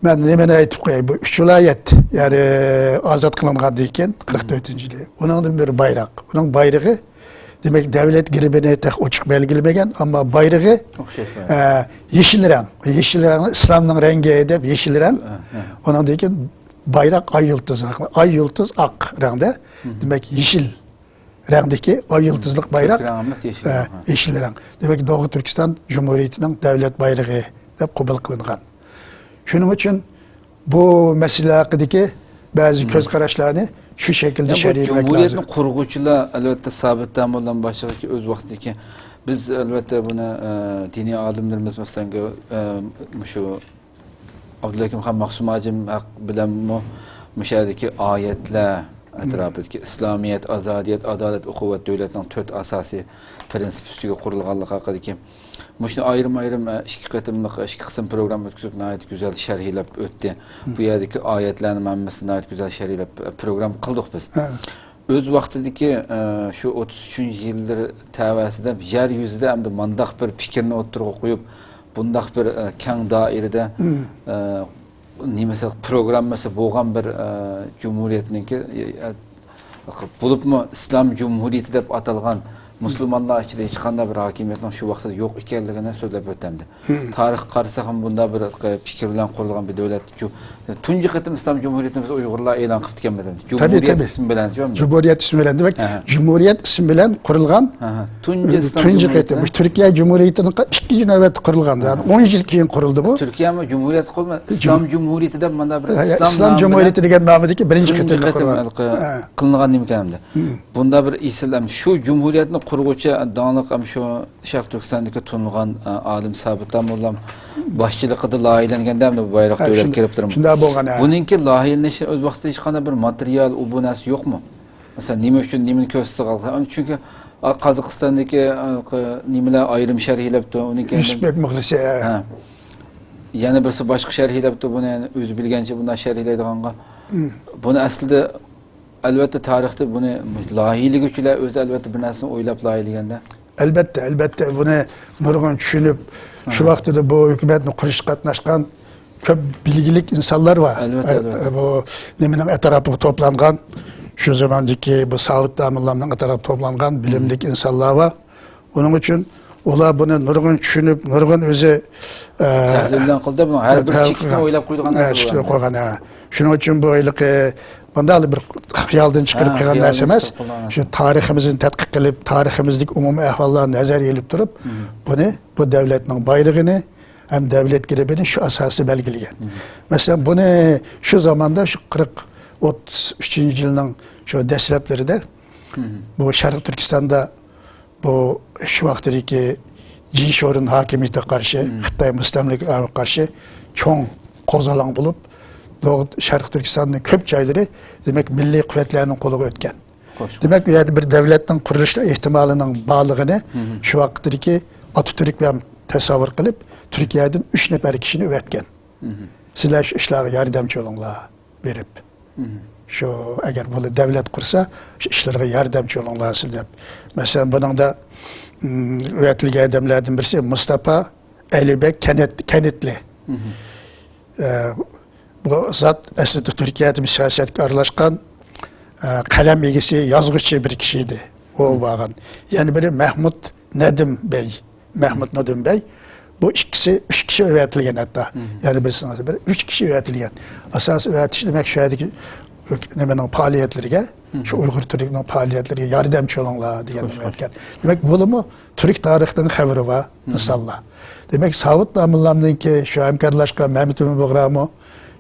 مەن نېمىنى ئېيتىپ قوياي، بۇ ئۈچ ۋىلايەت، يەنى ئازاد قىلىنغاندىن كېيىن، قىرىق تۆتىنچى يىلى، ئۇنىڭدىن بىر بايراق. ئۇنىڭ بايرىقى، دېمەك، دۆلەت گېربىنى تېخى ئوچۇق بەلگىلىمىگەن، ئەمما بايرىقى، ئوخشاش بايراق. ئە، يېشىل رەڭ. يېشىل رەڭ ئىسلامنىڭ رەڭگى دەپ يېشىل رەڭ. ھە، ھە. ئۇنىڭدىن كېيىن بايراق ئاي يۇلتۇز، ئاي يۇلتۇز ئاق رەڭدە. دېمەك، يېشىل رەڭدىكى ئاي يۇلتۇزلۇق بايراق، كۆك رەڭ ئەمەس، يېشىل ئە، رەڭ، ھە. يېشىل رەڭ. دېمەك، دوغۇ تۈركىستان جۇمھۇرىيىتىنىڭ دۆلەت بايرىقى دەپ قوبۇل قىلىنغان. شۇنىڭ ئۈچۈن بۇ مەسىلە ھەققىدىكى بەزى كۆز قاراشلارنى شۇ شەكىلدە يا، بۇ شەرھلىمەك جۇمھۇرىيەتنى لازىم. قۇرغۇچىلار، ئەلۋەتتە، سابىت داموللام باشلىقىدىكى ئۆز ۋاقتىدىكى، بىز، ئەلۋەتتە، بۇنى، ئە، دىنىي ئالىملىرىمىز، مەسىلەن، ئە، مۇشۇ ئابدۇلھەكىم خان مەخسۇم ھاجىم ھەق بىلەنمۇ مۇشۇ يەردىكى ئايەتلەر ئەتراپىدىكى ئىسلامىيەت، ئازادىيەت، ئادالەت، ئۇخۇۋەت، دۆلەتنىڭ تۆت ئاساسىي پىرىنسىپ ئۈستىگە قۇرۇلغانلىقى ھەققىدىكى مۇشۇنى ئايرىم-ئايرىم، ئە، ئىككى قېتىملىق، ئىككى قىسىم پروگرامما ئۆتكۈزۈپ، ناھايىتى گۈزەل شەرھلەپ ئۆتتى. بۇ يەردىكى ئايەتلەرنى ھەممىسىنى ناھايىتى گۈزەل شەرھلەپ، ئە، پروگرامما قىلدۇق بىز. ھە. ئۆز ۋاقتىدىكى، ئە، شۇ ئوتتۇز ئۈچىنچى يىللىرى تەۋەسىدە يەر يۈزىدە ئەمدى مانداق بىر پىكىرنى ئوتتۇرىغا قويۇپ، بۇنداق بىر، ئە، كەڭ دائىرىدە، ئە، نېمىسى، پروگراممىسى بولغان بىر، ئە، جۇمھۇرىيەتنىڭكى، ئە، بولۇپمۇ ئىسلام جۇمھۇرىيىتى دەپ ئاتالغان مۇسۇلمانلار ئىچىدە ھېچقانداق بىر ھاكىمىيەتنىڭ شۇ ۋاقىتتا يوق ئىكەنلىكىنى سۆزلەپ ئۆتەمدى. تارىخقا قارىساق ھەم بۇنداق بىر پىكىر بىلەن قۇرۇلغان بىر دۆلەت. جۇ-، تۇنجى قېتىم ئىسلام جۇمھۇرىيىتىنى بىز ئۇيغۇرلار ئېلان قىلىپتىكەنمىز. تەبىئىي، جۇمھۇرىيەت تەبىئىي. ئىسمى بىلەن، شۇ ئەمدى. جۇمھۇرىيەت ئىسمى بىلەن، دېمەك، ئەھە. جۇمھۇرىيەت ئىسمى بىلەن قۇرۇلغان ئەھە. تۇنجى ئىسلام تۇنجى جۇمھۇرىيىتى. قېتىم. تۈركىيە جۇمھۇرىيىتىنىڭ ئىككىنچى نۆۋەتتە قۇرۇلغان، يەنى ئەھە. ئون يىل كېيىن قۇرۇلدى بۇ. تۈركىيەمۇ جۇمھۇرىيەت قۇرۇلمىدى. ئىسلام جۇم-، جۇمھۇرىيىتى دەپ مانا بىر ئەھە، ئىسلام ئىسلام نامى جۇمھۇرىيىتى بىلەن دېگەن نامىدىكى بىرىنچى تۇنجى قېتىم قېتىم قۇرۇلغان. ھېلىقى ئەھە. قىلىنغان نېمىكەن ئەمدى. بۇندا بىر ئېسىل ئەمدى شۇ جۇمھۇرىيەتنى قۇرغۇچى داڭلىق ئەمدى شۇ شەرقىي تۈركىستاندىكى تونۇلغان، ئە، ئالىم سابىت داموللام باشچىلىقىدا لايىھەلەنگەندە، ئەمدى بۇ بايراق ھە، دۆلەت شۇ-، كېلىپ تۇرىمۇ؟ شۇنداق بولغان، ھە. بۇنىڭكى لايىھەلىنىشى ئۆز ۋاقتىدا ھېچقانداق بىر ماتېرىيال، ئۇ بۇ نەرسە يوقمۇ؟ مەسىلەن، نېمە ئۈچۈن، نېمىنى كۆرسىتىپ قالغان؟ چۈنكى، ئا، قازاقىستاندىكى، ئا، نېمىلەر ئايرىم شەرھلەپتۇ، ئۇنىڭكى يۈسۈپبەك مۇخلىسى، ھە. ھە. يەنە بىرسى باشقا شەرھلەپتۇ، بۇنى يەنە ئۆزى بىلگەنچە بۇنداق شەرھلەيدىغانغا. بۇنى ئەسلىدە، ئەلۋەتتە، تارىختا بۇنى لايىھىلىگۈچىلەر ئۆزى، ئەلۋەتتە، بىر نەرسىنى ئويلاپ لايىھىلىگەندە. ئەلۋەتتە، ئەلۋەتتە، بۇنى نۇرغۇن چۈشىنىپ، شۇ ۋاقتىدا بۇ ھۆكۈمەتنى قۇرۇشقا قاتناشقان كۆپ بىلگىلىك ئىنسانلار بار. ئەلۋەتتە، ئە، ئەلۋەتتە. بۇ نېمىنىڭ ئەتراپىغا توپلانغان، شۇ زاماندىكى بۇ ساۋۇت داموللامنىڭ ئەتراپىغا توپلانغان بىلىملىك ئىنسانلار بار. ئۇنىڭ ئۈچۈن ئۇلار بۇنى نۇرغۇن چۈشىنىپ، نۇرغۇن ئۆزى، ئە، تەھلىل بىلەن قىلدى، بۇنى ھەر بىر تەھلىل چېكىتنى قىلغان. ئويلاپ قويىدىغان ھە، نەرسە چېكىتنى بۇ. قويغان، ھە. شۇنىڭ ئۈچۈن بۇ ھېلىقى مۇنداق بىر خىيالدىن چىقىرىپ ھە، قىلغان خىيالدىن نەرسە ئەمەس. چىقىرىپ قىلغان نەرسە. شۇ تارىخىمىزنى تەتقىق قىلىپ، تارىخىمىزدىكى ئومۇمىي ئەھۋاللارنى نەزەرگە ئېلىپ تۇرۇپ، بۇنى، بۇ دۆلەتنىڭ بايرىقىنى ھەم دۆلەت گېربىنى شۇ ئاساستا بەلگىلىگەن. مەسىلەن، بۇنى شۇ زاماندا، شۇ قىرىق، ئوتتۇز ئۈچىنچى يىلنىڭ شۇ دەسلەپلىرىدە بۇ شەرقىي تۈركىستاندا بۇ شۇ ۋاقىتتىكى جى شورېن ھاكىمىيىتىگە قارشى، خىتاي مۇستەملىكىگە قارشى چوڭ قوزغىلاڭ بولۇپ، دوغ-، شەرقىي تۈركىستاننىڭ كۆپ جايلىرى، دېمەك، مىللىي قۇۋۋەتلەرنىڭ قولىغا ئۆتكەن. خوش. دېمەك، ئۇ يەردە بىر دۆلەتنىڭ قۇرۇلۇش ئېھتىمالىنىڭ بارلىقىنى شۇ ۋاقىتتىكى ئاتاتۈرك بىلەن تەسەۋۋۇر قىلىپ، تۈركىيەدىن ئۈچ نەپەر كىشىنى ئەۋەتكەن. سىلەر شۇ ئىشلارغا ياردەمچى بولۇڭلار بېرىپ. شۇ ئەگەر بۇلار دۆلەت قۇرسا، شۇ ئىشلىرىغا ياردەمچى بولۇڭلار سىلەر دەپ. مەسىلەن، بۇنىڭدا، ئىم، ئەۋەتىلگەن ئادەملەردىن بىرسى مۇستاپا ئەلىبەگ كەنت-، كەنتلى. ئە، بۇ زات ئەسلىدە تۈركىيەدە بىر سىياسەتكە ئارىلاشقان، ئە، قەلەم ئىگىسى، يازغۇچى بىر كىشى ئىدى. ئۇ بارغان. يەنە بىرى مەھمۇد نەدىم بەي. مەھمۇد نەدىم بەي. بۇ ئىككىسى، ئۈچ كىشى ئەۋەتىلگەن ھەتتا. يەنە بىرسىنىڭ بىر ئۈچ كىشى ئەۋەتىلگەن. ئاساسىي ئەۋەتىش، دېمەك، شۇ يەردىكى نېمىنىڭ پائالىيەتلىرىگە، شۇ ئۇيغۇر تۈركنىڭ پائالىيەتلىرىگە ياردەمچى بولۇڭلار دېگەن نېمە ئېيتكەن. دېمەك، بۇلىمۇ تۈرك تارىخىدىن خەۋىرى بار ئىنسانلار. دېمەك، ساۋۇت داموللامنىڭكى شۇ ھەمكارلاشقان مەمەت ئىمىن بۇغرامۇ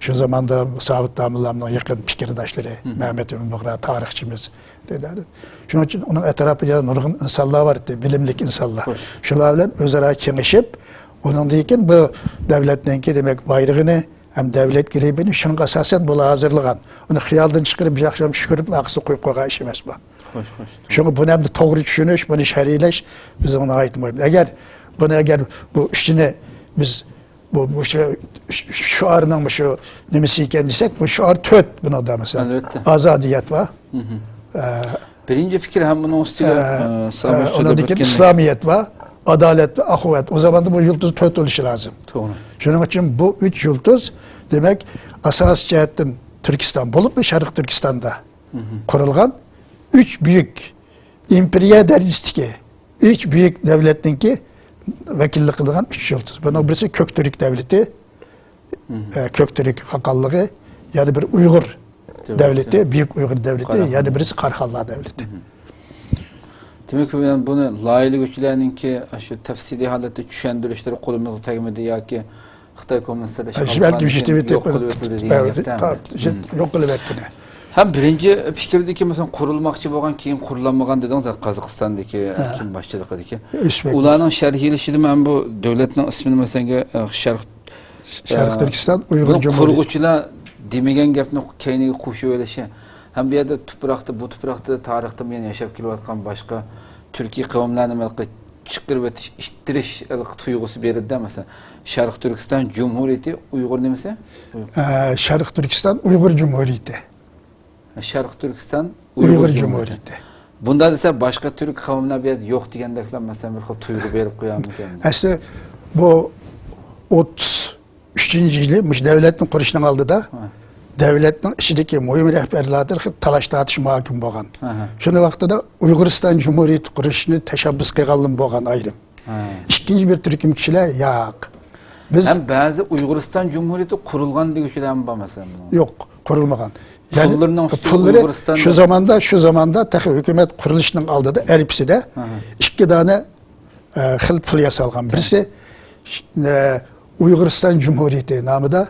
شۇ زاماندا ساۋۇت داموللامنىڭ يېقىن پىكىرداشلىرى، مەمەت ئىمىن بۇغرا تارىخچىمىز. شۇنىڭ ئۈچۈن ئۇنىڭ ئەتراپىدا يەنە نۇرغۇن ئىنسانلار بار ئىدى، بىلىملىك ئىنسانلار. خوش. شۇلار بىلەن ئۆزئارا كېڭىشىپ، ئۇنىڭدىن كېيىن بۇ دۆلەتنىڭكى، دېمەك، بايرىقىنى ھەم دۆلەت گېربىنى شۇنىڭغا ئاساسەن بۇلار ھازىرلىغان. ئۇنى خىيالدىن چىقىرىپ، بىر ياخشى چۈشكۈرۈپ، ئارقىسىغا قويۇپ قويغان ئىش ئەمەس بۇ. خوش، خوش. شۇڭا بۇنى ئەمدى توغرا چۈشىنىش، بۇنى شەرھلەش بىزنىڭ ناھايىتى مۇھىم. ئەگەر بۇنى، ئەگەر بۇ ئۈچىنى بىز بۇ، بۇ شۇ، شۇ، شوئارنىڭ شۇ نېمىسى ئىكەن دېسەك، بۇ شوئار تۆت بۇنىڭدا، مەسىلەن. ئەلۋەتتە. ئازادىيەت بار. بىرىنچى پىكىر ھەم ئۇنىڭ ئۈستىگە، ئە، ئە، سىلەر ئە، سۆزلەپ ئۇنىڭدىن كېيىن ئۆتكەندەك. ئىسلامىيەت ۋە ئادالەت ۋە ئاخۇۋەت. ئۇ زاماندا بۇ يۇلتۇز تۆت بولۇشى لازىم. توغرا. شۇنىڭ ئۈچۈن بۇ ئۈچ يۇلتۇز، دېمەك، ئاساسىي جەھەتتىن تۈركىستان بولۇپمۇ شەرقىي تۈركىستاندا قۇرۇلغان ئۈچ بۈيۈك ئىمپېرىيە دەرىجىسىدىكى ئۈچ بۈيۈك دەۋلەتنىڭكى ۋەكىللىك قىلىدىغان ئۈچ يۇلتۇز. بۇنىڭ بىرسى كۆكتۈرك دەۋلىتى، ئە، كۆكتۈرك خاقانلىقى، يەنە بىر ئۇيغۇر دەۋلىتى، بۈيۈك ئۇيغۇر دەۋلىتى، يەنە بىرسى قاراخانلار دەۋلىتى. دېمەك، بۇنى لايىھەلىگۈچىلەرنىڭكى شۇ تەپسىلىي ھالەتتە چۈشەندۈرۈشلىرى قولىمىزغا تەگمىدى ياكى خىتاي كوممۇنىستلىرى ئىشغال قىلغاندىن كېيىن يوق قىلىپ ئۆتۈلدى دېگەن گەپتە. يوق قىلىپ ئەتكىنى. ھەم بىرىنچى پىكىردىكى، مەسىلەن، قۇرۇلماقچى بولغان، كېيىن قۇرۇلالمىغان دېدىڭىز، قازاقىستاندىكى كىم باشچىلىقىدىكى. ئۇلارنىڭ شەرھلىشىدىمۇ ھەم بۇ دۆلەتنىڭ ئىسمىنى، مەسىلەن، شەرق، شەرقىي تۈركىستان ئۇيغۇر جۇمھۇرىيىتى. قۇرغۇچىلار دېمىگەن گەپنى كەينىگە قوشۇۋېلىشى ھەم بۇ يەردە تۇپراقتا، بۇ تۇپراقتا تارىختىن بۇيان ياشاپ كېلىۋاتقان باشقا تۈركىي قەۋملەرنى ھېلىقى چىقىرىۋېتىش، ئىتتىرىش ھېلىقى تۇيغۇسى بېرىدىدە، مەسىلەن، شەرقىي تۈركىستان جۇمھۇرىيىتى ئۇيغۇر نېمىسى؟ ئە، شەرقىي تۈركىستان ئۇيغۇر جۇمھۇرىيىتى. شەرقىي تۈركىستان ئۇيغۇر ئۇيغۇر جۇمھۇرىيىتى. جۇمھۇرىيىتى. بۇنداق دېسە، باشقا تۈرك قەۋملەر بۇ يەردە يوق دېگەندەكلا، مەسىلەن، بىر خىل تۇيغۇ بېرىپ قويارمىكەن؟ ئەسلى بۇ ئوتتۇز ئۈچىنچى يىلى مۇشۇ دەۋلەتنى قۇرۇشنىڭ ئالدىدا دەۋلەتنىڭ ئىچىدىكى مۇھىم رەھبەرلەردە تالاش-تارتىش مۇھاكىمە بولغان. شۇنىڭ ۋاقتىدا ئۇيغۇرىستان جۇمھۇرىيىتى قۇرۇشنى تەشەببۇس قىلغانلىمۇ بولغان ئايرىم. ئىككىنچى بىر تۈركۈم كىشىلەر ياق. بىز ھەم بەزى ئۇيغۇرىستان جۇمھۇرىيىتى قۇرۇلغان دېگۈچىلەرمۇ بار، مەسىلەن، بۇنىڭ. يوق، قۇرۇلمىغان. يەنى پۇللىرىنىڭ ئۈستىدە پۇللىرى ئۇيغۇرىستان شۇ زاماندا، شۇ زاماندا تېخى ھۆكۈمەت قۇرۇلۇشنىڭ ئالدىدا ئەلپىسىدە ئىككى دانە، ئە، خىل پۇل ياسالغان. بىرسى، ئە، ئۇيغۇرىستان جۇمھۇرىيىتى نامىدا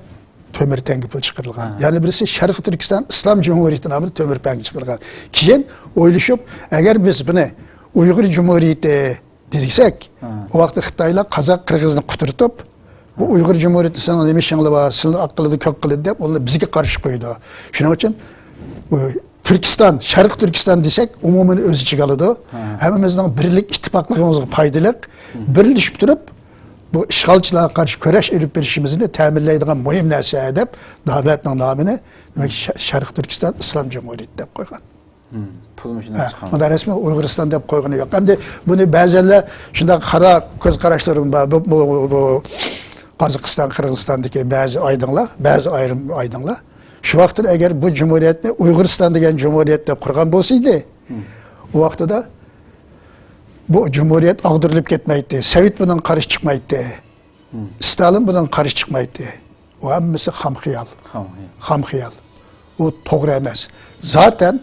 تۆمۈر تەڭگە پۇل چىقىرىلغان. يەنە بىرسى شەرقىي تۈركىستان ئىسلام جۇمھۇرىيىتى نامىدا تۆمۈر تەڭگە چىقىرىلغان. كېيىن ئويلىشىپ، ئەگەر بىز بۇنى ئۇيغۇر جۇمھۇرىيىتى دېسەك، ئۇ ۋاقىتتا خىتايلار قازاق، قىرغىزنى قۇترىتىپ، بۇ ئۇيغۇر جۇمھۇرىيىتى سېنىڭ نېمە ئىشىڭلار بار، سىلىنى ئاق قىلىدۇ، كۆك قىلىدۇ دەپ، ئۇلار بىزگە قارشى قويىدۇ. شۇنىڭ ئۈچۈن بۇ تۈركىستان، شەرقىي تۈركىستان دېسەك، ئومۇمىي ئۆز ئىچىگە ئالىدۇ. ھەممىمىزنىڭ بىرلىك، ئىتتىپاقلىقىمىزغا پايدىلىق، بىرلىشىپ تۇرۇپ، بۇ ئىشغالچىلارغا قارشى كۈرەش ئېلىپ بېرىشىمىزنى تەمىنلەيدىغان مۇھىم نەرسە دەپ، دۆلەتنىڭ نامىنى، دېمەك، شە-، شەرقىي تۈركىستان ئىسلام جۇمھۇرىيىتى دەپ قويغان. پۇلمۇ شۇنداق چىققان. مۇنداق رەسمىي ئۇيغۇرىستان دەپ قويغىنى يوق. ئەمدى بۇنى بەزەنلەر شۇنداق خاتا كۆز قاراشلىرىمۇ بار. بۇ، بۇ، بۇ قازاقىستان، قىرغىزىستاندىكى بەزى ئايدىڭلار، بەزى ئايرىم ئايدىڭلار. شۇ ۋاقىتتا ئەگەر بۇ جۇمھۇرىيەتنى ئۇيغۇرىستان دېگەن جۇمھۇرىيەت دەپ قۇرغان بولسا ئىدى، ئۇ ۋاقتىدا بۇ جۇمھۇرىيەت ئاغدۇرۇلۇپ كەتمەيتتى. سوۋېت بۇنىڭغا قارشى چىقمايتتى. ستالىن بۇنىڭغا قارشى چىقمايتتى. ئۇ ھەممىسى خام خىيال. خام خىيال. خام خىيال. ئۇ توغرا ئەمەس. زاتەن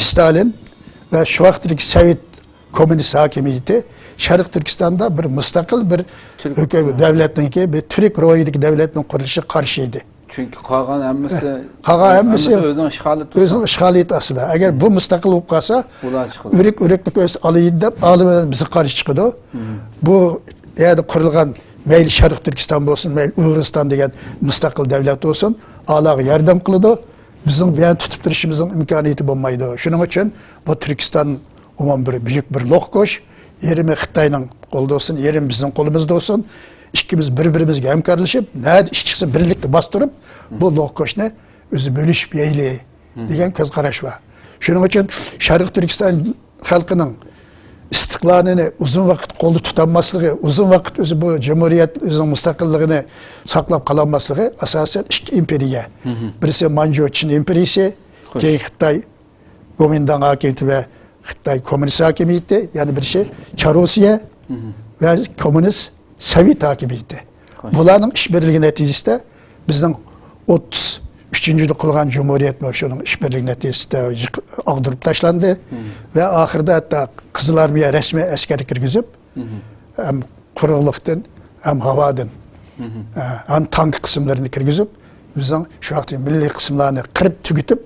ستالىن ۋە شۇ ۋاقىتتىكى سوۋېت كوممۇنىست ھاكىمىيىتى شەرقىي تۈركىستاندا بىر مۇستەقىل بىر تۈرك ھۆكۈمەت، دۆلەتنىڭكى، بىر تۈرك روھىدىكى دۆلەتنىڭ قۇرۇلۇشىغا قارشى ئىدى. چۈنكى قالغان ھەممىسى، قالغان ھەممىسى ئۆزىنىڭ ئىشغالىيىتى، ئۆزىنىڭ ئىشغالىيىتى ئاستىدا. ئەگەر بۇ مۇستەقىل بولۇپ قالسا، ئۇلار چىقىدۇ. ئۆرۈك، ئۆرۈكنى كۆرسە ئالا يەيدۇ دەپ، ئالىملار بىزگە قارشى چىقىدۇ. بۇ يەردە قۇرۇلغان مەيلى شەرقىي تۈركىستان بولسۇن، مەيلى ئۇيغۇرىستان دېگەن مۇستەقىل دۆلەت بولسۇن، ئالارغا ياردەم قىلىدۇ. بىزنىڭ بۇ يەرنى تۇتۇپ تۇرۇشىمىزنىڭ ئىمكانىيىتى بولمايدۇ. شۇنىڭ ئۈچۈن بۇ تۈركىستان ئومۇمەن بىر بۈيۈك بىر لوققوش، يېرىمى خىتاينىڭ قولىدا بولسۇن، يېرىمى بىزنىڭ قولىمىزدا بولسۇن. ئىككىمىز بىر-بىرىمىزگە ھەمكارلىشىپ، نەدە ئىش چىقسا بىرلىكتە باستۇرۇپ، بۇ لوققوشنى ئۆزى بۆلۈشۈپ يەيلى دېگەن كۆز قاراش بار. شۇنىڭ ئۈچۈن شەرقىي تۈركىستان خەلقىنىڭ ئىستىقلالىنى ئۇزۇن ۋاقىت قولدا تۇتالماسلىقى، ئۇزۇن ۋاقىت ئۆزى بۇ جۇمھۇرىيەت ئۆزىنىڭ مۇستەقىللىقىنى ساقلاپ قالالماسلىقى ئاساسەن ئىككى ئىمپېرىيە. بىرسى مانجۇ چىن ئىمپېرىيىسى، كېيىن خىتاي گومىنداڭ ھاكىمىيىتى ۋە خىتاي كوممۇنىست ھاكىمىيىتى، يەنە بىرسى چارۇسىيە ۋە كوممۇنىست سوۋېت ھاكىمىيىتى. بۇلارنىڭ ئىش بىرلىكى نەتىجىسىدە بىزنىڭ ئوتتۇز ئۈچىنچى يىلى قۇرۇلغان جۇمھۇرىيەتمۇ شۇنىڭ ئىش بىرلىكى نەتىجىسىدە يىق-، ئاغدۇرۇپ تاشلاندى. ۋە ئاخىرىدا ھەتتا قىزىل ئارمىيە رەسمىي ئەسكەر كىرگۈزۈپ، ھەم قۇرۇقلۇقتىن، ھەم ھاۋادىن، ئە، ھەم تانك قىسىملىرىنى كىرگۈزۈپ، بىزنىڭ شۇ ۋاقىتتىكى مىللىي قىسىملارنى قىرىپ تۈگىتىپ،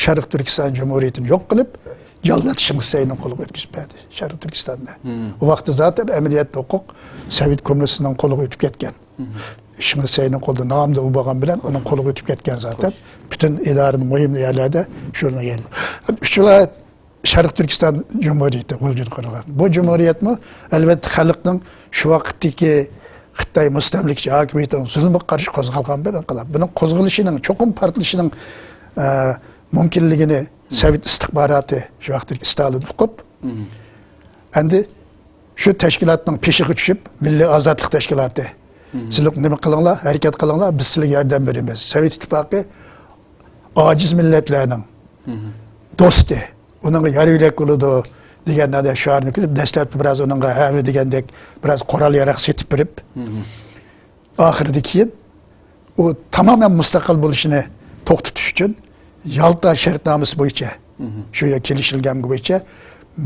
شەرقىي تۈركىستان جۇمھۇرىيىتىنى يوق قىلىپ، جاللات شېڭ شىسەينىڭ قولىغا ئۆتكۈزۈپ بەردى شەرقىي تۈركىستاننى. ئۇ ۋاقىتتا زاتەن ئەمەلىيەتتە ھوقۇق سوۋېت كوممۇنىستىنىڭ قولىغا ئۆتۈپ كەتكەن. شېڭ شىسەينىڭ قولىدا نامدا ئۇ بولغان بىلەن ئۇنىڭ قولىغا ئۆتۈپ كەتكەن زاتەن. پۈتۈن ئىدارىدە مۇھىم يەرلەردە شۇنى يەيدۇ. ئۈچ ۋىلايەت شەرقىي تۈركىستان جۇمھۇرىيىتى غۇلجىدا قۇرۇلغان. بۇ جۇمھۇرىيەتمۇ، ئەلۋەتتە، خەلقنىڭ شۇ ۋاقىتتىكى خىتاي مۇستەملىكىچى ھاكىمىيىتىنىڭ زۇلمىغا قارشى قوزغالغان بىر ئىنقىلاب. بۇنىڭ قوزغىلىشىنىڭ، چوقۇم پارتلىشىنىڭ، ئە، مۇمكىنلىكىنى سوۋېت ئىستىخباراتى، شۇ ۋاقىتتىكى ستالىن ئۇقۇپ، ئەمدى شۇ تەشكىلاتنىڭ پېشىغا چۈشۈپ، مىللىي ئازادلىق تەشكىلاتى، سىلەر نېمە قىلىڭلار، ھەرىكەت قىلىڭلار، بىز سىلەرگە ياردەم بېرىمىز. سوۋېت ئىتتىپاقى ئاجىز مىللەتلەرنىڭ دوستى، ئۇنىڭغا يار يۆلەك بولىدۇ دېگەن شوئارنى كۆرۈپ، دەسلەپتە بىراز ئۇنىڭغا ھەۋە دېگەندەك بىراز قورال ياراق سېتىپ بېرىپ، ئاخىرىدا كېيىن ئۇ تامامەن مۇستەقىل بولۇشىنى توختىتىش ئۈچۈن يالتا شەرتنامىسى بويىچە، شۇ يەر كېلىشىلگەن بويىچە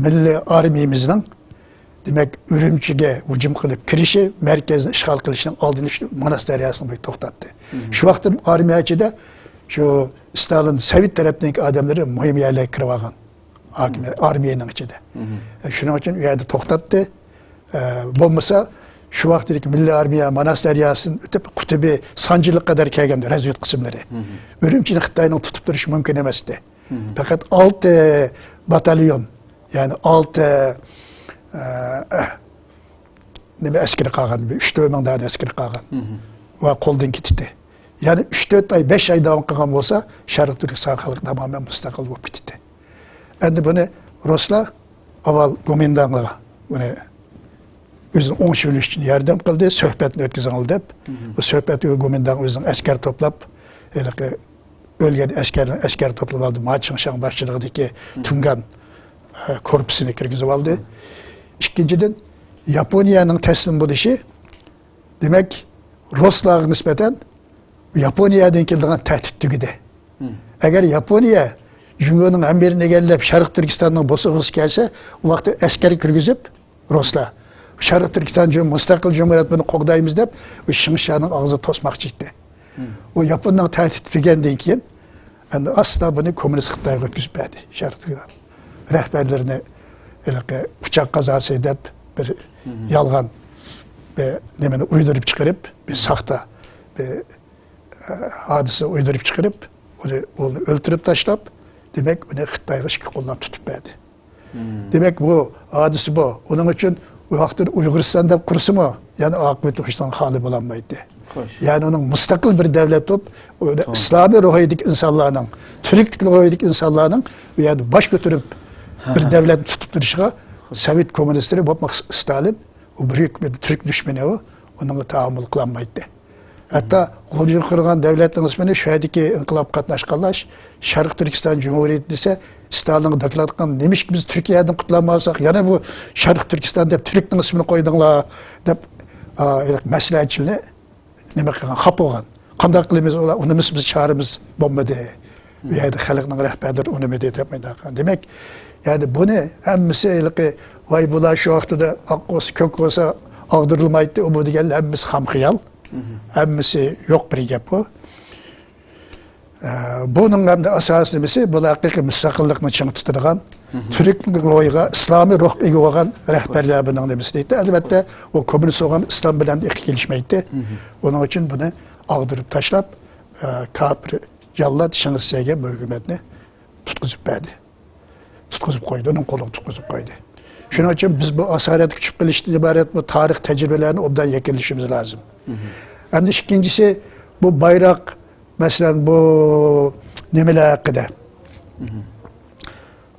مىللىي ئارمىيىمىزنىڭ، دېمەك، ئۈرۈمچىگە ھۇجۇم قىلىپ كىرىشى، مەركەزنى ئىشغال قىلىشنىڭ ئالدىنى ئېلىش ئۈچۈن ماناس دەرياسىنىڭ بويىدا توختاتتى. شۇ ۋاقىتتا ئارمىيە ئىچىدە شۇ ستالىن سوۋېت تەرەپتىكى ئادەملىرى مۇھىم يەرلەرگە كىرىپ ئالغان. ھاكىمىيەت، ئارمىيەنىڭ ئىچىدە. ئە، شۇنىڭ ئۈچۈن ئۇ يەردە توختاتتى. ئە، بولمىسا، شۇ ۋاقىتتىكى مىللىي ئارمىيە ماناس دەرياسىدىن ئۆتۈپ، قۇتۇبى سانجىلىغا قەدەر كەلگەندە، رەزۋېدكا قىسىملىرى. ئۈرۈمچىنى خىتاينىڭ تۇتۇپ تۇرۇشى مۇمكىن ئەمەستى. پەقەت ئالتە باتاليون، يەنى ئالتە، ئە، نېمە ئەسكىرى قالغان، بىر ئۈچ تۆت مىڭ دانە ئەسكىرى قالغان. ۋە قولدىن كېتىتتى. يەنى ئۈچ تۆت ئاي، بەش ئاي داۋام قىلغان بولسا، شەرقىي تۈركىستان خەلقى تامامەن مۇستەقىل بولۇپ كېتىتتى. ئەمدى بۇنى رۇسلار ئاۋۋال گومىنداڭغا بۇنى ئۆزىنى ئوڭشىۋېلىش ئۈچۈن ياردەم قىلدى، سۆھبەتنى ئۆتكۈزۈڭلار دەپ. بۇ سۆھبەتكە گومىنداڭ ئۆزىنىڭ ئەسكەر توپلاپ، ھېلىقى ئۆلگەن ئەسكەرنىڭ ئەسكەر توپلىۋالدى. ما چىڭشاڭ باشچىلىقىدىكى تۇڭگان، ئە، كورپۇسىنى كىرگۈزۈۋالدى. ئىككىنچىدىن، ياپونىيەنىڭ تەسلىم بولۇشى، دېمەك، رۇسلارغا نىسبەتەن ياپونىيەدىن كېلىدىغان تەھدىت تۈگىدى. ئەگەر ياپونىيە جۇڭگونىڭ ھەممە يېرىنى ئىگىلەپ، شەرقىي تۈركىستاننىڭ بوسۇغىسىغا كەلسە، ئۇ ۋاقىتتا ئەسكەر كىرگۈزۈپ، رۇسلار، شەرقىي تۈركىستان جۇم-، مۇستەقىل جۇمھۇرىيەت، بۇنى قوغدايمىز دەپ، ئۇ شىڭشيانىڭ ئاغزىنى توسماقچى ئىدى. ئۇ ياپوننىڭ تەھدىتى تۈگەندىن كېيىن، ئەمدى ئاستا بۇنى كوممۇنىست خىتايغا ئۆتكۈزۈپ بەردى، شەرقىي تۈركىستان رەھبەرلىرىنى ھېلىقى ئۇچاق قازاسى دەپ بىر يالغان بىر نېمىنى ئويدۇرۇپ چىقىرىپ، بىر ساختا بىر، ئە، ھادىسە ئويدۇرۇپ چىقىرىپ، ئۇنى، ئۇنى ئۆلتۈرۈپ تاشلاپ، دېمەك، ئۇنى خىتايغا ئىككى قوللاپ تۇتۇپ بەردى. دېمەك، بۇ ھادىسە بۇ. ئۇنىڭ ئۈچۈن ئۇ ۋاقىتتا ئۇيغۇرىستان دەپ قۇرسىمۇ، يەنى ئاقىۋىتى ئۇنىڭ خالىي بولالمايتتى. يەنى ئۇنىڭ مۇستەقىل بىر دەۋلەت بولۇپ، ئۇ ئىسلامىي روھىدىكى ئىنسانلارنىڭ، تۈركلۈك روھىدىكى ئىنسانلارنىڭ ئۇ يەردە باش كۆتۈرۈپ بىر دەۋلەتنى تۇتۇپ تۇرۇشىغا سوۋېت كوممۇنىستلىرى، بولۇپمۇ ستالىن، ئۇ بۈيۈك بىر تۈرك دۈشمىنى ئۇ، ئۇنىڭغا تاھامۇل قىلالمايتتى. ھەتتا غۇلجىغا قۇرغان دەۋلەتنىڭ ئىسمىنى شۇ يەردىكى ئىنقىلاب قاتناشقانلار شەرقىي تۈركىستان جۇمھۇرىيىتى دېسە، ستالىنغا دوكلات قىلغان، نېمىشقا بىز تۈركىيەدىن قۇتۇلالمايۋاتساق، يەنە بۇ شەرقىي تۈركىستان دەپ تۈركنىڭ ئىسمىنى قويدۇڭلار دەپ، ئا، ھېلىقى مەسلىھەتچىلەرنى نېمە قىلغان، خاپا بولغان. قانداق قىلىمىز، ئۇلار ئۇنىمىسا بىز چارىمىز بولمىدى. بۇ يەردە خەلقنىڭ رەھبەرلىرى ئۇنىمىدى دەپ مۇنداق قىلغان. دېمەك، يەنى بۇنى ھەممىسى ھېلىقى، ۋاي، بۇلار شۇ ۋاقتىدا ئاق بولسا، كۆك بولسا ئاغدۇرۇلمايتتى، ئۇ بۇ دېگەنلەر ھەممىسى خام خىيال. ھەممىسى يوق بىر گەپ بۇ. ئە، بۇنىڭ ھەمدە ئاساسىي نېمىسى، بۇلار ھەقىقىي مۇستەقىللىقنى چىڭ تۇتىدىغان، تۈرك روھىغا، ئىسلامىي روھقا ئىگە بولغان رەھبەرلەر بۇنىڭ نېمىسى دەيتتى. ئەلۋەتتە، ئۇ كوممۇنىست بولغان ئىسلام بىلەن ئېقى كېلىشمەيتتى. ئۇنىڭ ئۈچۈن بۇنى ئاغدۇرۇپ تاشلاپ، ئە، كاپىر جاللات شېڭ شىسەيگە بۇ ھۆكۈمەتنى تۇتقۇزۇپ بەردى. تۇتقۇزۇپ قويدى، ئۇنىڭ قولىغا تۇتقۇزۇپ قويدى. شۇنىڭ ئۈچۈن بىز بۇ ئاسارەتكە چۈشۈپ قېلىشتىن ئىبارەت بۇ تارىخ تەجرىبىلەرنى ئوبدان يەكۈنلىشىمىز لازىم. ئەمدى ئىككىنچىسى، بۇ بايراق، مەسىلەن، بۇ نېمىلەر ھەققىدە؟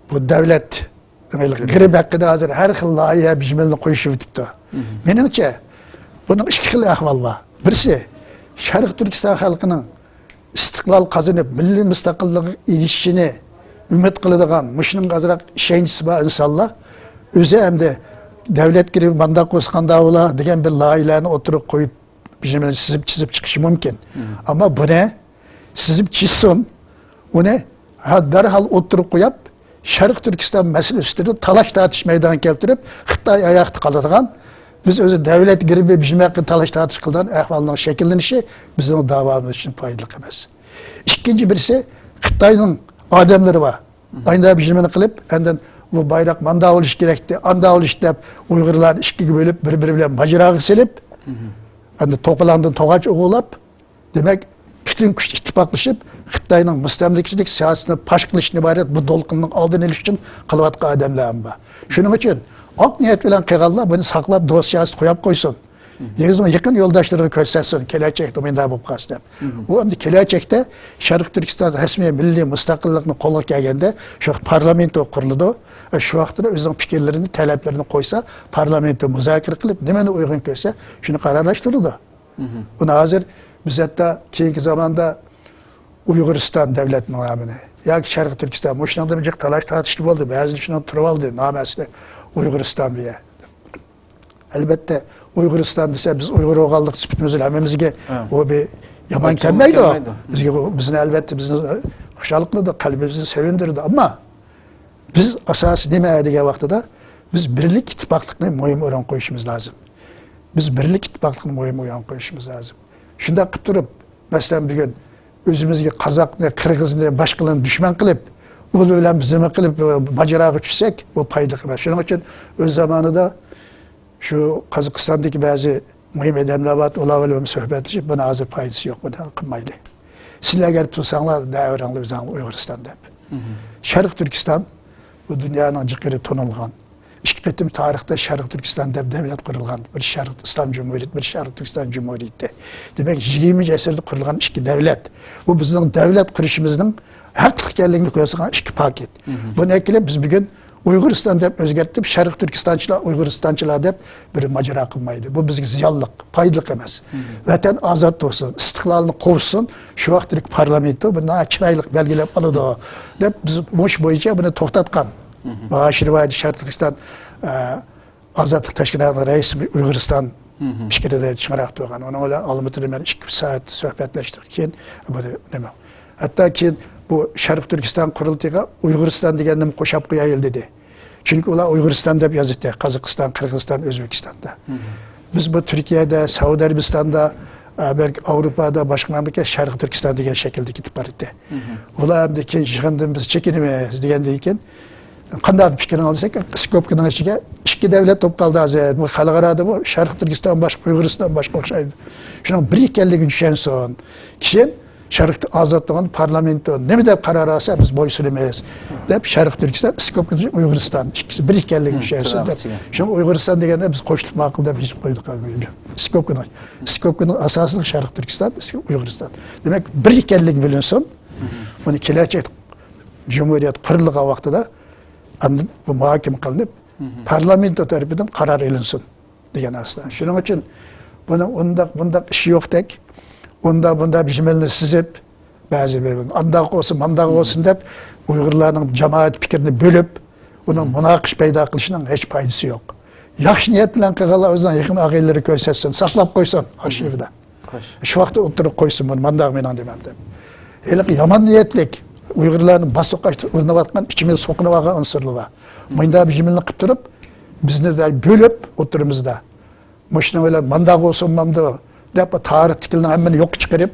بۇ دەۋلەت گېربى ھەققىدە ھازىر ھەر خىل لايىھە بىجمىلنى قويۇشۇۋېتىپتۇ. مېنىڭچە، بۇنىڭ ئىككى خىل ئەھۋال بار. بىرسى، شەرقىي تۈركىستان خەلقىنىڭ ئىستىقلال قازىنىپ، مىللىي مۇستەقىللىققا ئېرىشىشىنى ئۈمىد قىلىدىغان، مۇشۇنىڭغا ئازراق ئىشەنچىسى بار ئىنسانلار ئۆزى ئەمدى دەۋلەت گېربى مانداق بولسا قانداق بولا دېگەن بىر لايىھەلەرنى ئوتتۇرىغا قويۇپ، بىر نېمىنى سىزىپ، چىزىپ چىقىشى مۇمكىن. ئەمما بۇنى سىزىپ چىزسۇن، ئۇنى ھە، دەرھال ئوتتۇرىغا قويۇپ، شەرقىي تۈركىستان مەسىلىسى ئۈستىدە تالاش-تارتىش مەيدانغا كەلتۈرۈپ، خىتاي ئاياقتا قالىدىغان، بىز ئۆزى دەۋلەت گېربى بىجمە ھەققىدە تالاش-تارتىش قىلىدىغان ئەھۋالنىڭ شەكىللىنىشى بىزنىڭ داۋامىز ئۈچۈن پايدىلىق ئەمەس. ئىككىنچى بىرسى، خىتاينىڭ ئادەملىرى بار. ئاينا بىجمىنى قىلىپ، ئاندىن بۇ بايراق ماندا بولۇشى كېرەكتى، ئاندا بولۇشى دەپ، ئۇيغۇرلارنى ئىككىگە بۆلۈپ، بىر-بىرى بىلەن ماجىراغا سېلىپ، ئەمدى توقىلاڭدىن توغاچ ئوغۇرلاپ، دېمەك، پۈتۈن كۈچ ئىتتىپاقلىشىپ، خىتاينىڭ مۇستەملىكىچىلىك سىياسىتىنى پاش قىلىشتىن ئىبارەت بۇ دولقۇننىڭ ئالدىنى ئېلىش ئۈچۈن قىلىۋاتقان ئادەملەر ھەم بار. شۇنىڭ ئۈچۈن ئاق نىيەت بىلەن قىلغانلار بۇنى ساقلاپ، دوسىيەسىدە قويۇپ قويسۇن. ئۆزىنىڭ يېقىن يولداشلىرىغا كۆرسەتسۇن، كېلەچەكتە مۇنداق بولۇپ قالسا دەپ. ئۇ ئەمدى كېلەچەكتە شەرقىي تۈركىستان رەسمىي مىللىي مۇستەقىللىقنى قولغا كەلگەندە شۇ پارلامېنتو قۇرۇلىدۇ. شۇ ۋاقىتتا ئۆزىنىڭ پىكىرلىرىنى، تەلەپلىرىنى قويسا، پارلامېنتو مۇزاكىرە قىلىپ، نېمىنى ئۇيغۇن كۆرسە، شۇنى قارارلاشتۇرىدۇ. بۇنى ھازىر بىز ھەتتا كېيىنكى زاماندا ئۇيغۇرىستان دۆلەتنىڭ نامىنى ياكى شەرقىي تۈركىستان، مۇشۇنىڭدا بىر جىق تالاش تارتىشلار بولدى. بەزىدە شۇنىڭ تۇرۇۋالدى، نامى ئەسلى ئۇيغۇرىستان بۇ يەر. ئەلۋەتتە، ئۇيغۇرىستان دېسە، بىز ئۇيغۇر بولغانلىق سۈپىتىمىز بىلەن ھەممىمىزگە ھە. ئۇ بىر يامان ئاچچىقلىق كەلمەيدۇ. كەلمەيدۇ. بىزگە ئۇ، بىزنى ئەلۋەتتە بىزنى خۇشال قىلىدۇ، قەلبىمىزنى سۆيۈندۈرىدۇ. ئەمما بىز ئاساسىي نېمە دېگەن ۋاقتىدا، بىز بىرلىك ئىتتىپاقلىقنى مۇھىم ئورۇنغا قويۇشىمىز لازىم. بىز بىرلىك ئىتتىپاقلىقنى مۇھىم ئورۇنغا قويۇشىمىز لازىم. شۇنداق قىلىپ تۇرۇپ، مەسىلەن، بۈگۈن ئۆزىمىزگە قازاقنى، قىرغىزنى، باشقىلارنى دۈشمەن قىلىپ، ئۇلار بىلەن بىز نېمە قىلىپ، ماجىراغا چۈشسەك، بۇ پايدىلىق ئەمەس. شۇنىڭ ئۈچۈن ئۆز زامانىدا شۇ قازاقىستاندىكى بەزى مۇھىم ئادەملەر بار، ئۇلار بىلەن سۆھبەتلىشىپ، بۇنى ھازىر پايدىسى يوق، بۇنى قىلمايلى. سىلەر ئەگەر تۇرساڭلار، دەۋېرىڭلار ئۆزۈڭلار ئۇيغۇرىستان دەپ. شەرقىي تۈركىستان بۇ دۇنيانىڭ جىقىرى تونۇلغان، ئىككى قېتىم تارىختا شەرقىي تۈركىستان دەپ دەۋلەت قۇرۇلغان، بىر شەرقىي ئىسلام جۇمھۇرىيىتى، بىر شەرقىي تۈركىستان جۇمھۇرىيىتى. دېمەك، يىگىرمىنچى ئەسىردە قۇرۇلغان ئىككى دەۋلەت. بۇ بىزنىڭ دەۋلەت قۇرۇشىمىزنىڭ ھەقلىق ئىكەنلىكىنى كۆرسىتىدىغان ئىككى پاكىت. بۇنى ئەكېلىپ بىز بۈگۈن ئۇيغۇرىستان دەپ ئۆزگەرتىپ، شەرقىي تۈركىستانچىلار، ئۇيغۇرىستانچىلار دەپ بىر ماجىرا قىلمايلى. بۇ بىزگە زىيانلىق، پايدىلىق ئەمەس. ۋەتەن ئازاد بولسۇن، ئىستىقلالنى قوغدىسۇن، شۇ ۋاقىتتىكى پارلامېنتو بۇنى چىرايلىق بەلگىلەپ ئالىدۇ، دەپ بىز مۇشۇ بويىچە بۇنى توختاتقان. بۇ ھاشىر ۋايىدە شەرقىي تۈركىستان، ئە، ئازادلىق تەشكىلاتىنىڭ رەئىسى ئۇيغۇرىستان پىكرىدە چىڭراق تۇرغان. ئۇنىڭ بىلەن ئالمۇتىدا مەن ئىككى سائەت سۆھبەتلەشتۇق. كېيىن بۇنى نېمە؟ ھەتتا كېيىن بۇ شەرقىي تۈركىستان قۇرۇلتىيىغا ئۇيغۇرىستان دېگەننىمۇ قوشاپ قويايلى دېدى. چۈنكى ئۇلار ئۇيغۇرىستان دەپ يازىتتى. قازاقىستان، قىرغىزىستان، ئۆزبېكىستاندا. بىز بۇ تۈركىيەدە، سەئۇدى ئەرەبىستاندا، ئە، بەلكى ئاۋروپادا، باشقا مەملىكەت شەرقىي تۈركىستان دېگەن شەكىلدە كېتىپ باراتتى. ئۇلار ئەمدى كېيىن يىغىندىن بىز چېكىنىمىز دېگەندىن كېيىن، قانداق پىكرىڭ دېسەك، سكوپكىنىڭ ئىچىگە ئىككى دەۋلەت بولۇپ قالدى ھازىر. بۇ خەلقئارادا بۇ شەرقىي تۈركىستان باشقا، ئۇيغۇرىستان باشقا ئوخشايدۇ. شۇنىڭ بىر ئىكەنلىكىنى چۈشەنسۇن. كېيىن شەرقىي ئازاد تۇرغان پارلامېنتو نېمە دەپ قارار ئالسا، بىز بويسۇنىمىز، دەپ شەرقىي تۈركىستان، سكوپكىنى ئۇيغۇرىستان ئىككىسى بىر ئىكەنلىكىنى چۈشەنسۇن دەپ. شۇڭا ئۇيغۇرىستان دېگەندە بىز قوشۇلۇپ ماقۇل دەپ يېزىپ قويدۇق. سكوپكىنى. سكوپكىنىڭ ئاساسلىق شەرقىي تۈركىستان، ئۇيغۇرىستان. دېمەك، بىر ئىكەنلىكى بىلىنسۇن. بۇنى كېلەچەك جۇمھۇرىيەت قۇرۇلغان ۋاقتىدا ئاندىن بۇ مۇھاكىمە قىلىنىپ، پارلامېنتو تەرىپىدىن قارار ئېلىنسۇن دېگەن ئاستا. شۇنىڭ ئۈچۈن بۇنىڭ ئۇنداق، بۇنداق ئىشى يوقتەك، ئۇنداق، بۇنداق بىر مىلنى سىزىپ، بەزى بىر ئانداق بولسۇن، مانداق بولسۇن دەپ، ئۇيغۇرلارنىڭ جامائەت پىكرىنى بۆلۈپ، ئۇنىڭ مۇناقىشە پەيدا قىلىشىنىڭ ھېچ پايدىسى يوق. ياخشى نىيەت بىلەن قىلغانلار ئۆزىنىڭ يېقىن ئاغىنىلىرى كۆرسەتسۇن، ساقلاپ قويسۇن ئارخىۋدا. خوش. شۇ ۋاقىتتا ئوتتۇرىغا قويسۇن، بۇنى مانداق مېنىڭ دېمەم دەپ. ھېلىقى يامان نىيەتلىك، ئۇيغۇرلارنى باس توقاچ ئۇرۇنۇۋاتقان، ئىچىمىزگە سوقۇنۇۋالغان ئۇنسۇرلار بار. مۇنداق بىر جۈملىنى قىلىپ تۇرۇپ، بىزنى دە بۆلۈپ ئوتتۇرىمىزدا. مۇشۇنىڭ بىلەن مانداق بولسۇن مامدۇ دەپ، بۇ تارىختىكىلەرنىڭ ھەممىنى يوققا چىقىرىپ،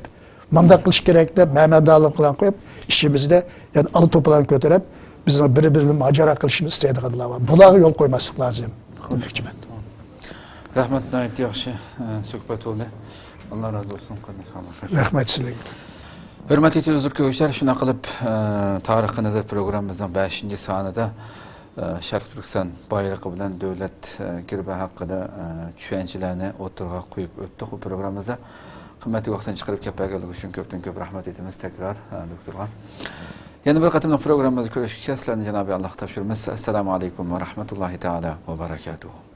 مانداق قىلىش كېرەك دەپ، مەمەدالىق بىلەن قويۇپ، ئىچىمىزدە يەنە ئالا توپىلاڭ كۆتۈرۈپ، بىزنىڭ بىر-بىرىمىزنى ماجىرا قىلىشىمىزنى ئىستەيدىغانلار بار. بۇلارغا يول قويماسلىق لازىم دېمەكچىمەن. رەھمەت، ناھايىتى ياخشى، ئە، سۆھبەت بولدى. ئاللا رازى بولسۇن، قېرىنداش. رەھمەت سىلەرگە. ھۆرمەتلىك تېلېۋىزور كۆرگۈچىلەر، شۇنداق قىلىپ، ئە، تارىخقا نەزەر پروگراممىمىزنىڭ بەشىنچى سانىدا، ئە، شەرقىي تۈركىستان بايرىقى بىلەن دۆلەت، ئە، گېربى ھەققىدە، ئە، چۈشەنچىلەرنى ئوتتۇرىغا قويۇپ ئۆتتۇق بۇ پروگراممىمىزدا. قىممەتلىك ۋاقتىنى چىقىرىپ كەپ بەرگەنلىكى ئۈچۈن كۆپتىن كۆپ رەھمەت ئېيتىمىز تەكرار، ئە، دوكتورغا. يەنە بىر قېتىملىق پروگراممىمىزدا كۆرۈشكىچە سىلەرنى جانابى ئاللاھقا تاپشۇرىمىز. ئەسسالامۇ ئەلەيكۇم ۋە رەھمەتۇللاھى تائالا ۋە بەرەكاتۇھۇ.